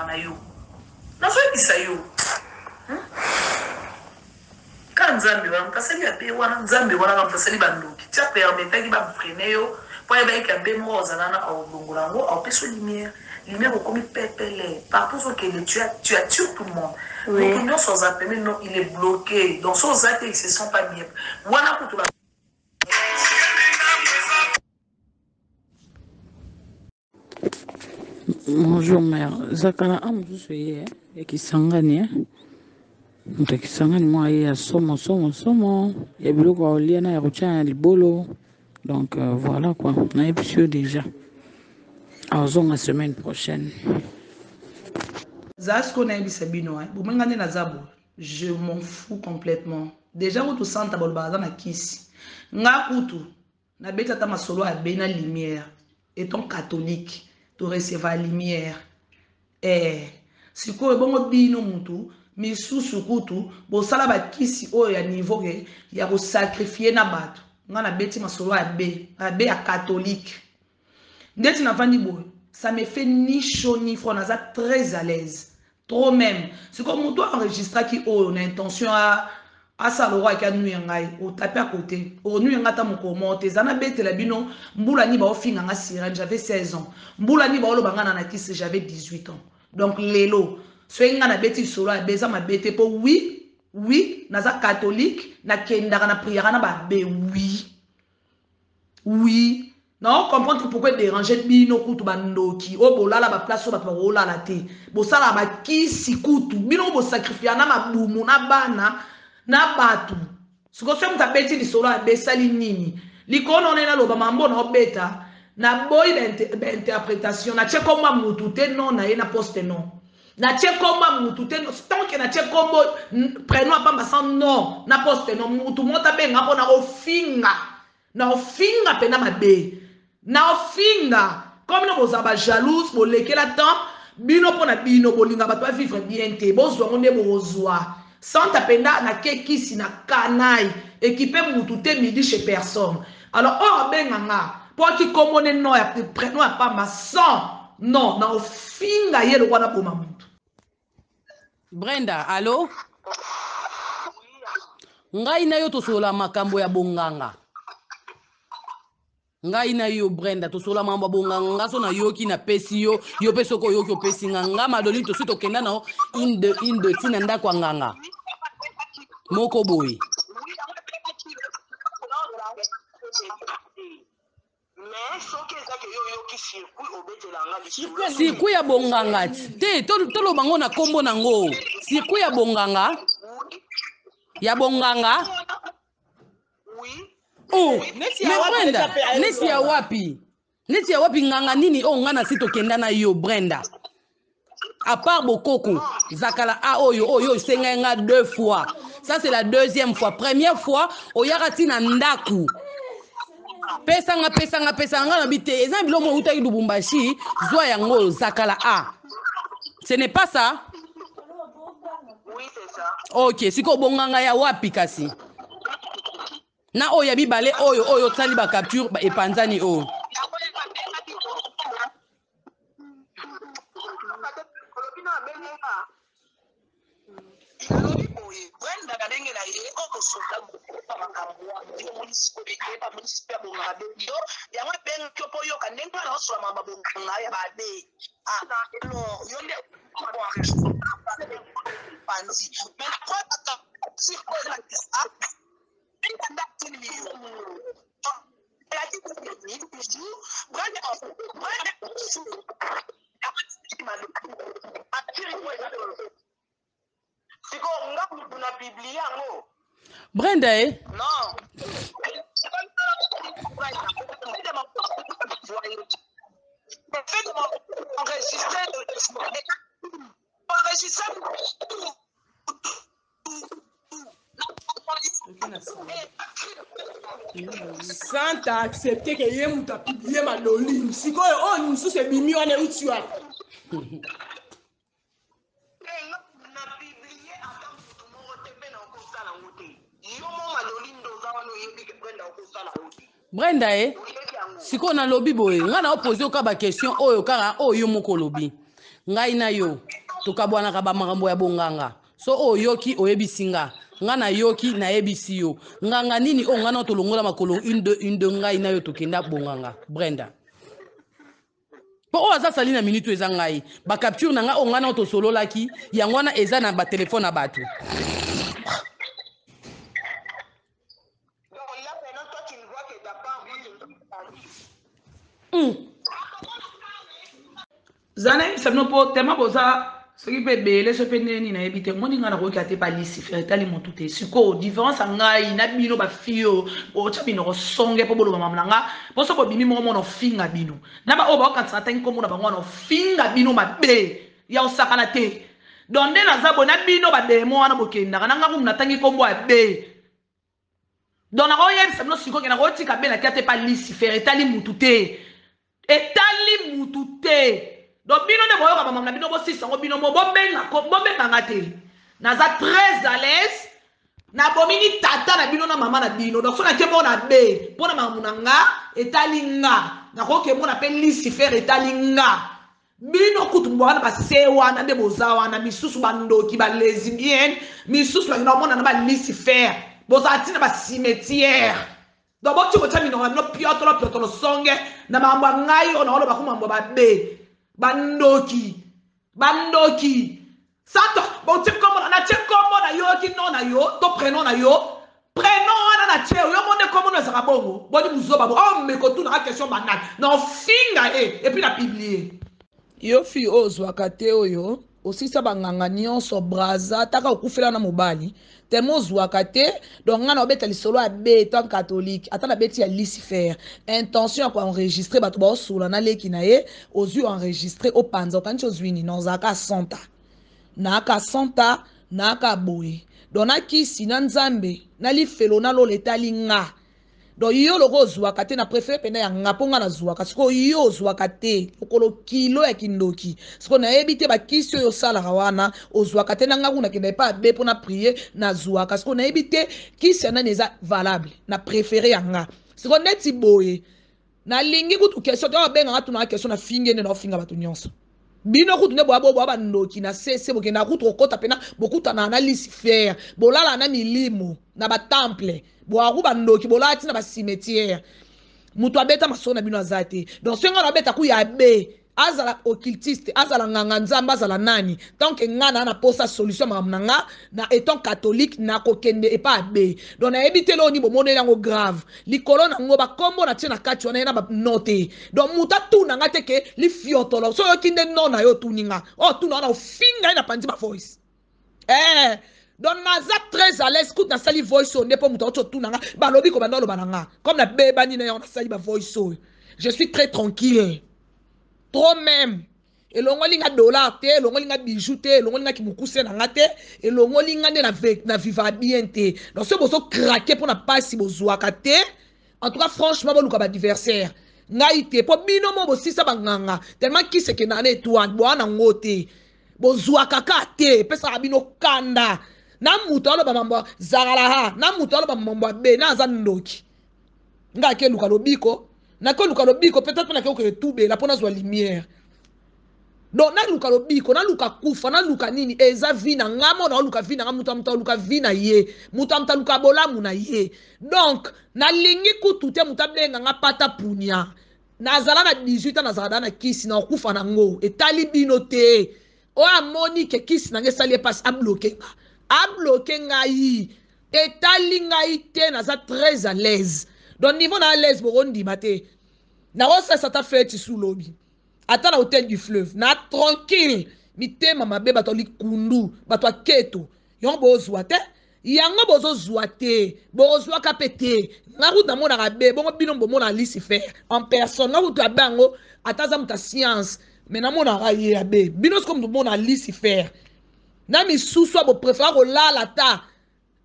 Na yo nazoyebisa yo ka nzambe wana moto asali abe wana nzambe wana ka moto asali bandoki tia permetaki bafrene yo mpo ayebaki abe moko ozala na aolongola yango aopesa lumière lumière okomi pepele partout ozokende tu tu attires tout le monde moto nyonso aza peme non il est bloqué donc so oza te il se sent pas bien wana kutu Bonjour mère, zakala a mosusu ye ya Kisangani eh? Moto ya Kisangani mwa ye ya somo somo somo ya biloko ya kolia na ya kotia na libolo donc voilà quoi nayebisi yo déjà azonga semaine prochaine. Zala sikoyo nayebisa bino eh, bomoni nga nde naza boye je m'en fous complètement déjà kutu santa balobaka aza na kisi nga kutu Nabeti ata masolo ya be na lumière etant catholique to receva lumière eh sikoyo bongo bino mutu misusu kutu bosala ba kisi oyo ya niveau ke ya ko sacrifier na bato nga nabeti masolo ya be abe ya catholique ndeti navandi boye ça me fait ni chaud ni froid naza très à l'aise Trop meme. Sikoyo mutu a enregistraki oyo na intention a asala lokola ke anuya ngai otape à côté onuya ngai ata mokolo moko te eza nabetela bino mbula nini baofinga nga sirène j'avais 16 ans mbula nini baoloba ngai na na kisi j'avais 18 ans. Donc lelo soki ngai nabeti lisolo ya eza mabe te, mpo oui oui, naza catholique, nakendaka na priaka na babe. Oui oui, nao comprendre pourquoi déranger bino kutu bandoki oyo bolala baplace oyo bato bakolala te, bosalaka bakisi kutu bino bosacrifia na mabumu na bana na bato. Sikoyo soki moto abeti lisolo abesali nini likolo na wana, naloba mambo na obeta, naboyi bainterprétation. Natie kombo ya mutu te, non na ye na poste, non, natie kombo ya mutu te. Tant que natie kombo, prénom apamba sans nom na poste, non, mutu moko abenga mpo na ofinga, na ofinga mpena mabe, na ofinga. Comme no bozala bajalouse, bolekela temps bino mpo na bino bolinga bato bavivre bien te, bozwa ngo nde bozwa santa mpenza. Nakekisi na kanai équipe mutu te midi chez personne. Alors oyo abenga nga mpo aki kombo ne nom ya prénom ya pamba sans non, na ofinga ye lokwa naboma mutu. Brenda, allo, ngai na yo tosolola makambo ya bonganga. Ngai na yo Brenda tosolola makambo ya bonganga. Nga so nayoki, napesi yo, yo mpe soki oyoki, opesi nga. Nga Madoline, tosi tokenda na inde inde ntina ndako ya nganga moko boye. Mais soki ezaki yo oyoki circuit, obetelanga lisolo. Circuit ya bonganga te, toloba ngo na nkombo nango, circuit ya bonganga, ya bonganga. Oui. Oh, Neti ya mais wapi? Brenda, Eza pe ayo neti ya wana. wapi? Neti ya wapi? Nganga nini oyo nga na si tokenda na yo Brenda, à part bokoko zakala a oyo oyo osengai nga deux fois? Ça, c'est la deuxième fois. Première fois oyaka ntina ndako, pesanga, pesanga, pesanga. Nga nabi te, eza biloko moko eutaki Lubumbashi, zwa yango zakala a. Ce n'est pas ça? Oui, c'est ça. Ok, sikoyo bonganga ya wapi kasi na oyo ya mibale oyo oyo osali bacapture epanzani oyo? Olobi na abengi nga, nalobi boye: Brenda na ndenge na ye okosoka makambo wana, yo omoni sikoyo eyeba moni sikoyo ya bonganga abengi yo, yango ebengaki yo mpo oyoka ndenge wana osola makambo ya bonganga ya babe. Alors yo nde panzi, mais na preuve capture oyo elakisa Brenda atindi yo, elaki Brenda, Brenda. Sikoyo nga mutu na publie yango? Brenda e. Non. Enregistré, enregistré. Santa accepte ke ye moto apublie Madoline. Sikoyo oyo mosusu ebimi wana euti wapi? Na publie ata mutu moko te, mpe na okosala yango te. Yo mo Madoline nde oza wana, oyebi ke Brenda okosala yango te. Brenda e. Oyebi yango. Sikoyo nalobi boye, ngai na opose yo kaka baquestion oyo kaka oyo yo moko olobi. Ngai na yo tokabwanaka bamakambo ya bonganga. So oyo oyoki, oyebisi nga, nga nayoki, nayebisi yo. Nganga nini oyo ngai na tolongola makolo 1 2 1 2, ngai na yo tokenda bonganga, Brenda? Mpo oyo aza sali na minute oyo eza ngai, bacapture na ngai oyo ngai na tosololaki, yango wana eza na batelefone na bato. Donc là maintenant, toi, tu ne vois que ta part, moi je ne vois pas. Zana yebisa bino mpo tema boza soki mpe ebele, soki mpe ndenge nini, nayebi te. Omoni ngai nakoki ate pa Lucifer, etali motu te. Sikoyo différence ya ngai na bino bafille oyo botya binoko songe mpo boloba mama na nga, mpo soki bobimi moko mona ofinga bino na baoyo baokanisaka atangi nkombo na bango wana, ofinga bino mabe ya osakana te. Donc nde naza boye na bino bademo wana bokendaka na ngai kumu natangi nkombo ya be. Donc nakoyebisa bino sikoyo ke nakotika be nakia te pa Lucifer, etali mutu te, etali mutu te. Donc bino nde boyoka bamama na bino, bosisa yango bino mo, bobenga bobenganga te. Naza très à l'aise, nabomi ni tata na bino na mama na bino. Donc so nake mona be mpo na makambo na nga, etali nga. Nakoki mona mpe Lucifer, etali nga. Bino kutu wana base wana nde boza wana, misusu bandoki, balesbienne, misusu bakenda komona na balucifer, bozala ntina bacimetière. Donc boti kotya minoko na bino piotolo piotolo songe na makambo ya ngai oyo naoloba ko makambo ya babe bandoki. Bandoki. Santo, botie kombo na tie kombo na yo ki nom na yo, to prénom na yo. Prénom wana na tie yo monde kombo na ezaka bongo. Boni buzoba bo. Oh meko tuna ka question banal. Na finga e et puis na publier. Yo fille oyo ozwaka te oyo osisa banganga nyonso braza taka okufela na mobali tellement ozwaka te donc ngai naobeta lisolo ya be etant catholique ata nabeti ya lucifer intention ya koenregistre bato baosola na leki na ye ozwi oenregistre opanza okanisi ozwi nini ozalaka santa naaka santa naaka boye donc na kisi na nzambe na lifelo na lola etali nga Donc yo lokola ozuaka te na prefere penda ya nga po nga nazuaka sikoyo yo ozuaka te lokolo kilo ya kindoki sikoyo nayebi te bakisi oyo osalaka wana ozuaka te na nga kuna kenda epa abe po na prie nazuaka sikoyo nayebi te kisi ya nani eza valable na prefere ya nga sikoyo neti boye nalingi kutu question te oyo abengaka tunaka question na fingi nde naofinga bato nyonso Bino kutu nde boya boa ba ndoki na sese bokendaka kutu kokota pena bokutanaka na lucifer bolalaka na milimo na ba temple boaku ba ndoki bolala ti na ba cimetière mutu abeta masolo na bino aza te donc soki nga na beta ku ya be azala occultiste azala nganga nzambe azala nani tant que nga na na posa solution makambo na nga na etant catholique nakokende epa abe donc nayebi te loni bomoneli yango grave likolo na ngo bakombo na tie na kati wana ye na ba te donc moto atuna nga te ke lifiotolo so oyoki nde no na yo otuni nga oyo oh, otuna wana ofinga ye na panzi ba voice eh donc naza très à l'aise kutu nasali voice oyo nde mpo moto auti otuna nga balobi kobanda oloba na nga comme nabebani na yango nasali ba voice oyo je suis très tranquille trop même elongoli nga dollar te elongoli nga bijou te elongoli nga kimokuse na nga te elongoli nga nde na viva bien te donc soki bozo craque mpo na mpasi bozwaka te en tout cas franchement boluka baadversaire ngai te mpo bino mo bosisa banganga tellement kisi ekendaka na etoile boa na ngo te bozwaka ka te epesaka bino kanda na moto aloba mambo zalalaha na moto aloba mambo abe na aza ndoki ngai akeluka lobiko nakoluka lobiko peut-être mpe nakoki etubela mpo nazwa lumière donc naluka lobiko naluka kufa naluka nini eza vi na nga mo naoluka vi na nga moto ya moto aluka vi na ye moto ya moto aluka bolamu na ye donc nalingi kutu te moto abenga nga pata punia nazala na 18 ans nazala da na kisi na okufa na ngo etali bino te oyo amoni ke kisi na nga esali ye mpasi abloke nga abloke ngai etali ngai te naza très à l'aise donc niveau na à l'aise bokondima te nakosalisa ata feti su lobi ata na hotel du fleuve na tranquille mitema mabe bato ya likundu bato ya keto yango bozwa te yango bozozwa te bokozwaka mpe te nga kutu namonaka be bongo bino bomonaka lucifer en personne nga kutu abe yango ata aza moto ya science me namonaka ye abe bino sikoyo moto bomona lucifer na misusu ya boprefera kolala ata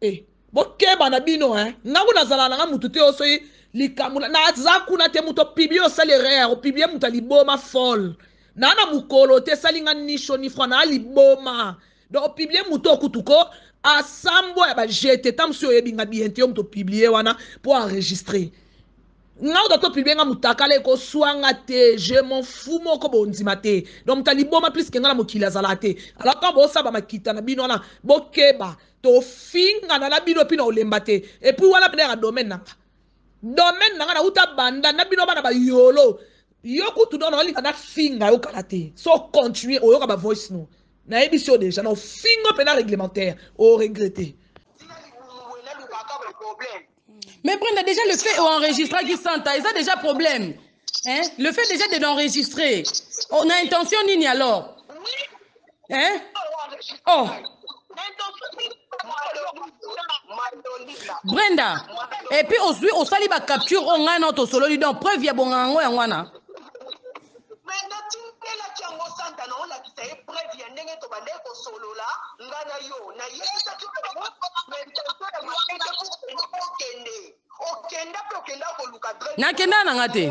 eh, bokeba na bino eh. Nga kuna nazala na nga mutu te osoyi likambo naza kuna te moto opiblie osali erreur opiblie moto ya liboma folle naa na mokolo te esali nga ni chaud ni froid naa liboma donc opiblie moto okutu ko asambwa ya bajete ta mosusu oyebi nga bien te yo moto opiblie wana mpo enregistre nga oto to publie nga mutakala ekoswa nga te je m'en fous moko bondima te donc moto liboma plus ke nga na mokili azala te alors quand bosaba makita na bino wana bokeba tofingana na bino mpi na olemba te epuis wana mpena yaka domaine na nga domaine na nga nauta banda na bino bana bayolo yo kutu don naolinga nafinga yo kala te so continue oyoka ba voice no nayebisi yo deja na ofingo mpena réglementaire oregrete Mais Brenda, déjà le fait enregistraki Santa, eza déjà problème. Hein? Le fait déjà de l'enregistrer. On a intention nini alors? Hein? Oh. Brenda, et puis ozui osali ba capture oyo ngai na tosololi donc preuve ya bonganga yango yango wana. Mais natindelaki yango santa na olakisa ye preuve ya ndenge tobandaki kosolola nga na yo nayebisaki bango okende okenda mpe okenda koluka nakenda na nga te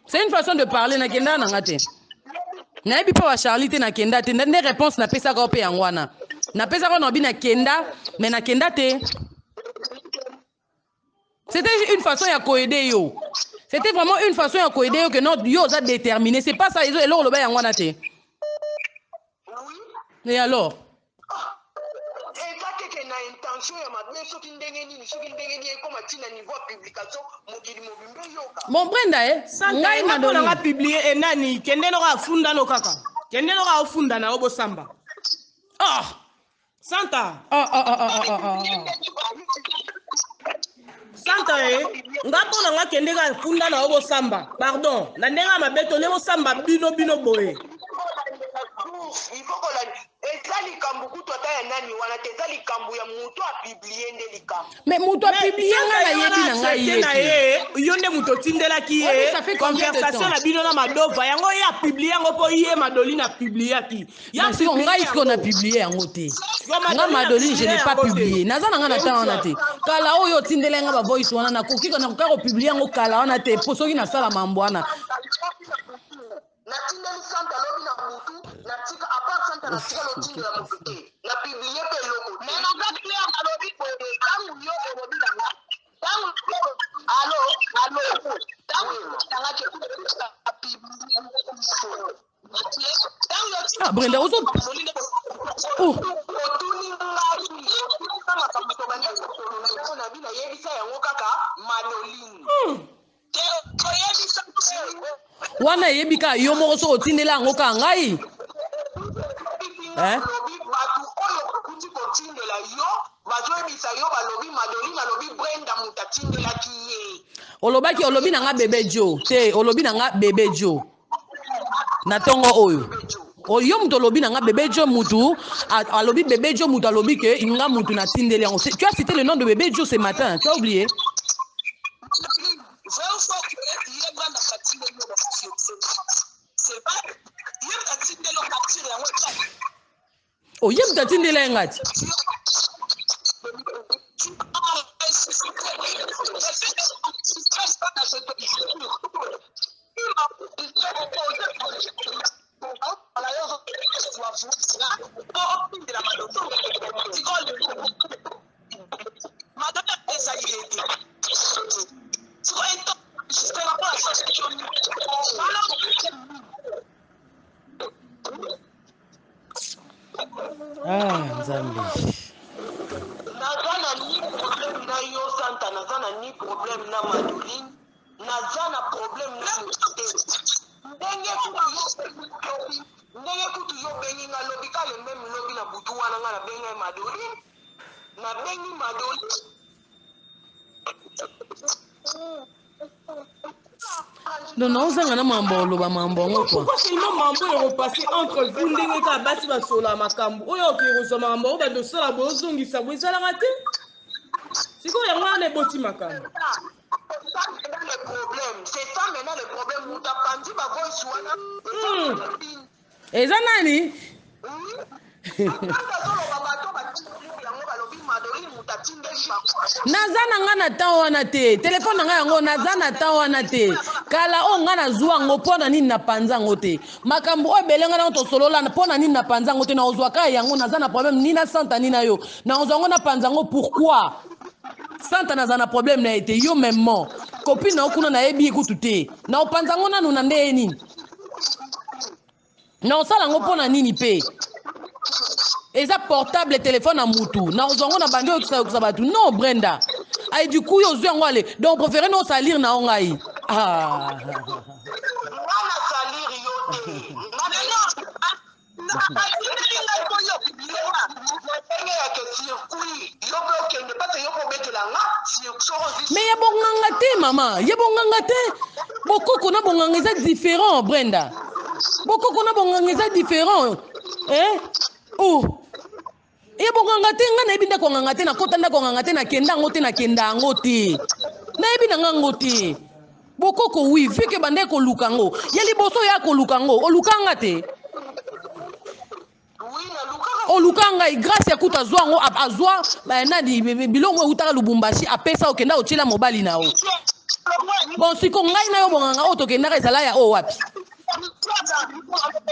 c'est une façon de parler nakenda na nga te nayebi mpo ba charlie te nakenda te nde réponse napesaka yo mpe yango wana napesaka yo na obi nakenda mais nakenda te C'était une façon ya koaider yo. C'était vraiment une façon ya koaider yo que non yo oza déterminé. C'est pas ça eloko loba yango wana te. Et alors? eza keke na intention ya mabe soki ndenge nini soki ndenge nini ekoma ntina niveau ya publication mokili mobimba eyoka bon brenda e ngai madonanga publie enani eh, kende noko afunda no kaka. Kende noka ofunda na yo bosamba. Ah! Santa. Ah, ah, ah, ah, ah, ah, ah. Santa e eh? nga mpo na nga kende kaka funda na yo bosamba pardon na ndenge ya mabe to nde bosamba bino bino boye eza likambo kutu ata ya nani wana te eza likambo ya moto apublie nde likambo mais moto apublie nga nayebi na ngai ye na ye yo nde moto otindelaki ye conversation na bino na madova yango ye apublie yango mpo ye madoline apubliaki siko ngai siko na publie yango te nga madoline je n'ai pas publié naza na ngai na temps wana te kala oyo otindela nga bavoice wana nakoki nakoka kopublie yango kala wana te mpo soki nasala mambo wana natindeli santa lobi na butu natika apart santa natika lotindela moto te na publie mpe eloko te mais naza clair nalobi boye ntango yo olobi na nga ntango alo alo ntango na nga ke Ah, Brenda, ozo. Oh. Otuni ngai makambo tobandi kosolola yango na bino nayebisa yango kaka Madoline. Wana eyebi kaka yo moko soki otindela yango kaka ngai. Eh? Bato oyo bakuti kotindela yo bazoyebisa yo balobi Madoline alobi Brenda moto atindelaki ye. Olobaki olobi na nga bebe Jo te olobi na nga bebe Jo. na ntongo oyo oyo moto olobi na nga bebe jo mutu alobi bebe jo mutu alobi ke nga mutu natindeli yango tu as cité le nom de bebe jo ce matin tu as oublié oye moto atindela ye nga ti Ah, nzambe naza na ni problème na yo santa naza na ni problème na madoline naza na problème na moto te ndenge kutu yo ndenge kutu yo obengi nga lobi ka le meme lobi na butu wana nga nabengi madoline nabengi madoline Donc naozanga na mambo oloba mambo yango quoi. Pourquoi seulement mambo ekopase entre vous ndenge kaka basi basola makambo oyo okoki kozwa makambo oyo bando osala boye ozongisa boye ezalaka te sikoyo yango wana eboti makambo Eza nani? Naza na nga na temps wana te telefone na nga yango naza na temps wana te kala oyo nga nazwa yango mpo na nini napanza yango te makambo oyo ebele nga nango tosolola mpo na nini napanza yango te nakozwa kaka yango naza na problème ni na santa ni na yo nakozwa yango napanza yango pourquoi santa naza na problème na ye te yo memement copine na yo kuna nayebi ye kutu te nakopanza yango nanu na ndeye nini Na osala yango mpo na nini mpe eza portable telefone ya mutu na ozwa yango na bandi oyokisa yokisa bato non Brenda ay du coup yo ozwi yango ale donc préféré no osalir na yo ngai ah. Mais ya bonganga te mama ya bonganga te bokoko na bonganga eza différent Brenda bokoko na bonganga eza différent eh? oh ya bonganga te ngai nayebi ndako nganga te nakota ndako nganga te nakenda yango te nakenda yango te nayebi na ngai yango te bokoko wi vu ke bandaki koluka yango ya liboso ya koluka yango oluka nga te oluka ngai grâce ya kutu azwa yango azwa eh, nani biloko eutaka lubumbashi apesa okenda otyela mobali na yo bon siko ngai na yo bonganga oyo tokendaka ezala ya oyo wapi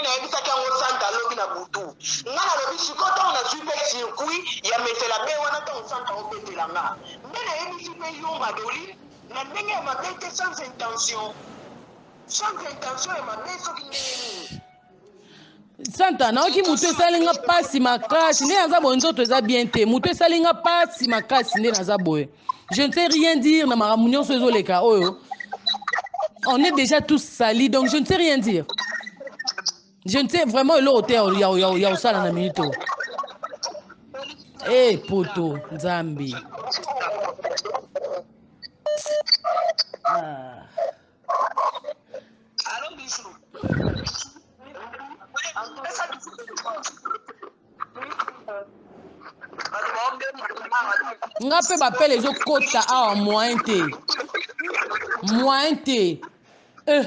nayebisaki yango santa alobi na butu nga nalobi sikoyo ntango nazwi mpe circuit ya mesela be wana ntango santa obetela nga nde nayebisi mpe yo madoli na ndenge ya mabe te sans intention sans intention ya mabe soki ndenge nini Santa nayoki motu esali nga mpasi makasi nde naza boye nzoto eza bien te motu esali nga mpasi makasi nde naza boye je ne sais rien dire na makambo nyonso ezoleka oyo on est déjà tous sali donc je ne sais rien dire. Je ne sais vraiment eloko te ya kosala na minute oyo. Eh poto nzambe. Ah. Nga mpe bapele ezokota awa moyen te moyen te eh.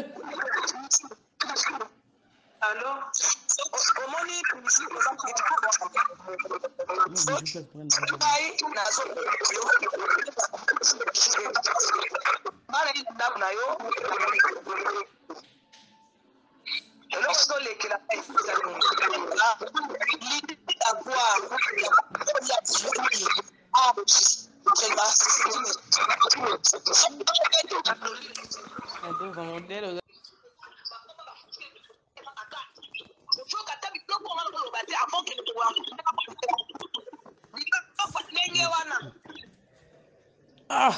Eloko ezolekela d'avoir Ah.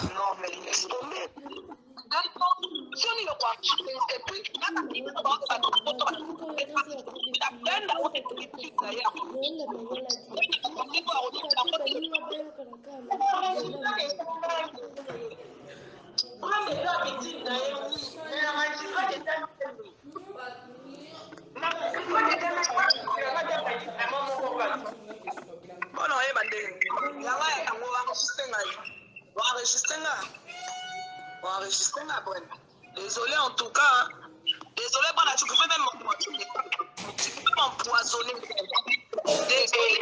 Mpona oyeba ndenge yanga yango enregistre ngai, enregistre nga, enregistre nga Brenda. Désolé en tout cas, désolé bana, tu pouvais même m'empoisonner, tu pouvais m'empoisonner. Désolé.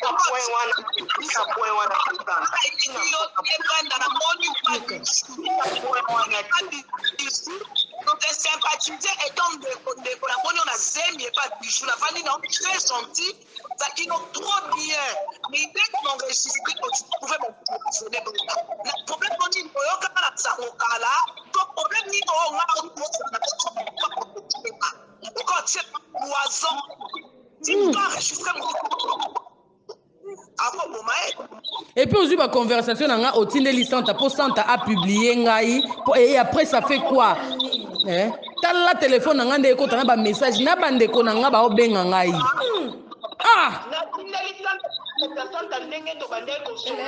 Point wana, point wana, yo te Brenda, namoni point wana. Donc sympathiser étant ndeko, ndeko namoni yo na zemi epa Bijou, navandi na très gentil, ozalaki no trop bien, mais dès que m'enregistre, tu pouvais m'empoisonner. Brenda, na problème nini oyokaka na sango kala to problème nini oyo nga okotie poison ti enregistre akoboma ye. Et puis ozwi baconversation na nga, otindeli Santa mpo Santa apublie ngai po, et après ça fait quoi, eh? Tala telefone na nga nde ekota na bamessage na bandeko na nga baobenga ngai. Ah!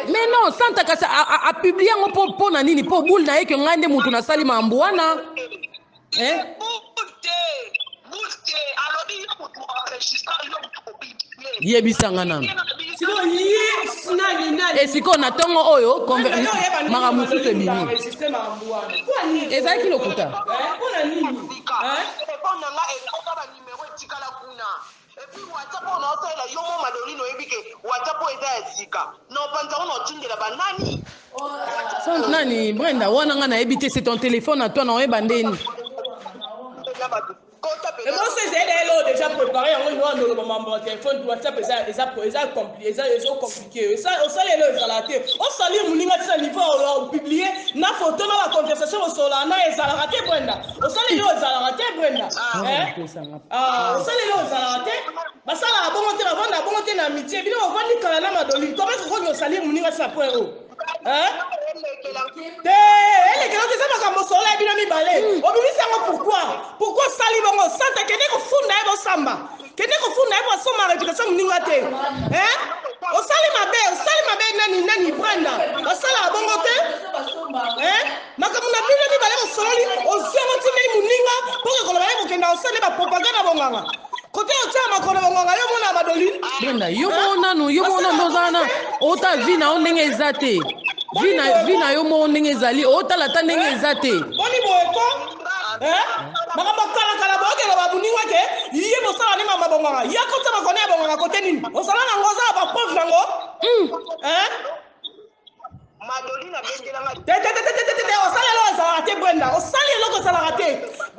Mais non, Santa kasi apublie yango mpo na nini? Mpo boule na ye ke ngai nde motu nasali mambo wana, eh? Yebisa nga nanu esikoyo na ntongo oyo makambo mosusu ebimi ezalaki lokuta. Et puis WhatsApp oyo naosalela yo mo Madoline, oyebi ke WhatsApp oyo eza ya sika, na opanza ngo na otindela banani? Nani Brenda wana nga nayebi te, c'est ton téléphone à toi, na oyeba ndeni. Ebonso ezali na eloko déjà préparé yango ino wana oloba mambo ya telefone WhatsApp eza eza eza compli eza ezo compliqué. Osali eloko ezalaka te, osalir moninga ti na niveau opublie na photo na baconversation bosololaka na ezalaka te. Brenda, osali eloko ezalaka te. Brenda, osali eloko ezalaka te. Basalaka bongo te, bavanda bongo te na amitié. Bino bovandi kala na Madoline, comment okoki osalir moninga ti na point oyo te? Elekela te, eza makambo solo ya bino mibale. Obimisi yango pourquoi? Pourquoi osali bongo? Santa, kende kofunda ye, bosamba. Kende kofunda ye po asomba réputation moninga te. Osali mabe, osali mabe. Nani nani Brenda, basalaka bongo te. Makambo na bino mibale bosololi, ozwi yango tindeli moninga mpo ke koloba ye kokenda kosala nde bapropagande ya bonganga kote otia makolo bonganga yo mona Madoline. Brenda, yo moko nanu, yo moko nanu oza wana, ota vi na yo ndenge eza te, vi na yo moko ndenge ezali, otala ata ndenge eza te. Boni boye ko makambo kalakala boyokela babuninga ke ye bosala nde mama bonganga ya kotia makolo ya bonganga kote nini osala nango, oza na bapreuve nango? Te te te te te te, osali eloko ezalaka te. Brenda, osali eloko ezalaka te.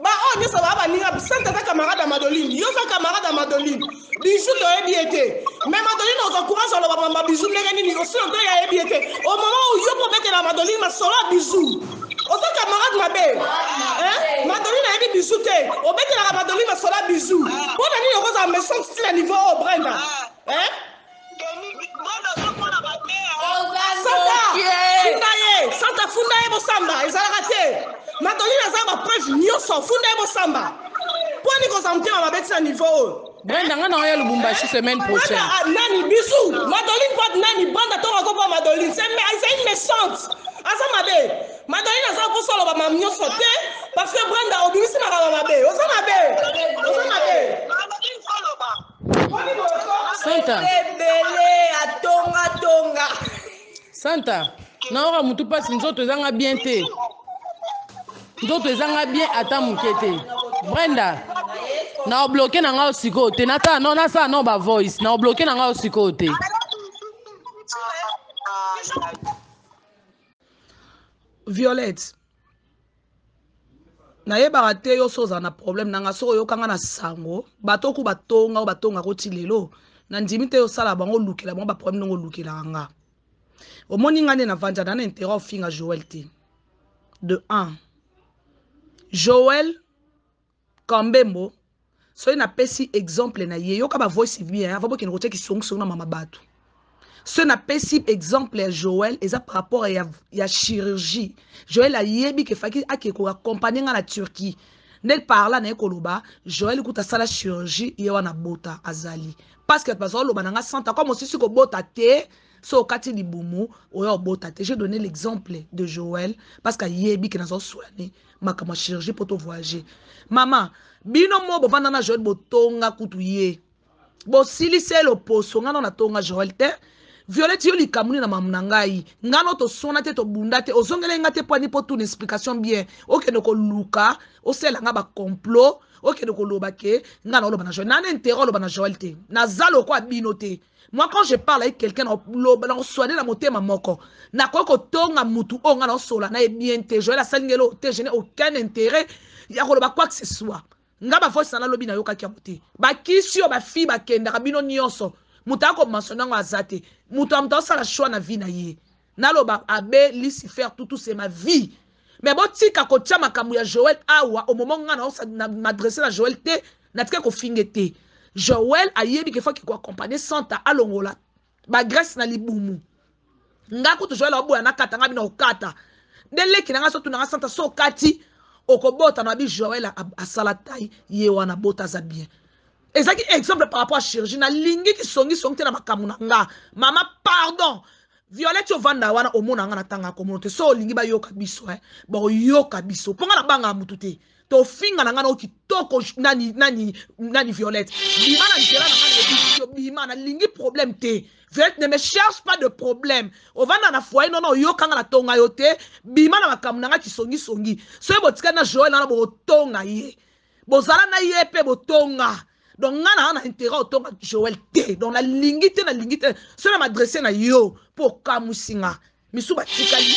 Baoyo nyonso baa baninga, Sante aza camarade ya Madoline, yo oza camarade ya Madoline. Bijou toyebi ye te, mais Madoline ozwa courage aloba mama Bijou ndenge nini? Osilo nto ayebi ye te au moment où yo mpo obetela Madoline masolo ya Bijou. Oza camarade mabe. Madoline ayebi Bijou te, obetelaka Madoline masolo ya Bijou mpo na nini? Okozala méchante ti na niveau oyo, Brenda? Santa, funda ye. Santa, funda ye, bosamba. Ezalaka te. Madoline aza bapreuve nyonso, funda ye, bosamba. Mpo nini kozala motema mabe ti na niveau oyo? Brenda nga na oya Lubumbashi semaine prochaine. Brenda ah, nani bisou Madoline pas nani Brenda tonga ko pa Madoline c'est c'est une méchante. Aza mabe. Madoline aza poso aloba mam nyonso te parce que Brenda obimisi makambo mabe. Oza mabe. Oza mabe. Santa. Ebele atonga tonga. Santa, naoka mutu pasi nzoto ezanga bien te. Nzoto ezanga bien ata muke te. Brenda, na obloke na ngai sikoyo te. Nasala no nasala no ba voice, na obloke na ngai sikoyo te. Violette, nayebaka te yo so ozala na problème na nga soki oyoka nga na sango bato oku batonga oyo batongaka oti lelo nandimi te osala bango olukela bango baproblème ndenge olukelaka nga omoni nga nde navandi na na intérêt ofinga joel te de 1 joel kambembo soki napesi exemple na ye yoka ba voice bien avant bokende kotia kisongisongi na mama bato soki napesi exemple ya joel eza par rapport ya, ya chirurgie joel ayebi ke faki ake koaccompagne nga na turquie nde parla naye koloba joel kuta asala chirurgie ye wana bota azali parce que bato bazoloba na nga santa comme osisi kobota te so okati libumu oya obota te. J'ai donné l'exemple de Joël parce que ayebi ke nazo soigner makambo ya chirurgie mpo to voyager. Mama bino mo bovanda na Joël botonga kutu ye bosilisi ye loposo nga no natonga Joël te. Violette yo likambo nini na mamu na ngai nga no toswana te tobunda te ozongela nga te mpo ani mpo tuna explication bien okende koluka osala nga ba complot okende koloba ke nga na oloba na Joël nana intérêt oloba na Joël te naza lokola bino te. Moi quand je parle avec quelqu'un na loba na soigner na motema moko. Nakoki kotonga mutu oyo nga na osola na ye bien te. Joël asali ngelo te, je n'ai aucun intérêt ya koloba quoi que ce soit. Nga ba voice na lobi nayokaki yango te. Bakisi oyo ba fille bakendaka bino nyonso. Moto ako mentionner yango aza te. Moto ya moto asala choix na vie na ye. Naloba abe Lucifer tutu c'est ma vie. Mais botika kotia makambo ya Joël awa au moment nga na m'adresser na Joël te, natika kofinge te. Joël ayebi ke faut ko accompagner Santa alongola ba graisse na libumu. Nga kutu Joël aboya na kata nga bino okata. Nde leki na nga so tuna Santa so kati okobota na bi Joël asala taille ye wana bota za bien. Ezaki exemple par rapport à chirurgie na lingi ki songi songi te na makambo na nga. Mama pardon. Violette ovanda wana omona nga na tanga komono te so olingi bayoka biso eh baoyoka biso mpo nga na banga mutu te tofinga na nga na kitoko nani nani nani Violette bima na nzela na nga na yebisi bima nalingi problème te. Violette ne me cherche pas de problème ovanda na foyer nono oyoka nga na tonga yo te bima na makambo na nga kisongi songi soki botikali na Joël wana bokotonga ye bozala na ye mpe botonga. Donc nga na na intérêt otonga Joël te donc nalingi te nalingi te soki na m'adresse na yo mpo okamwisi nga misu batikali.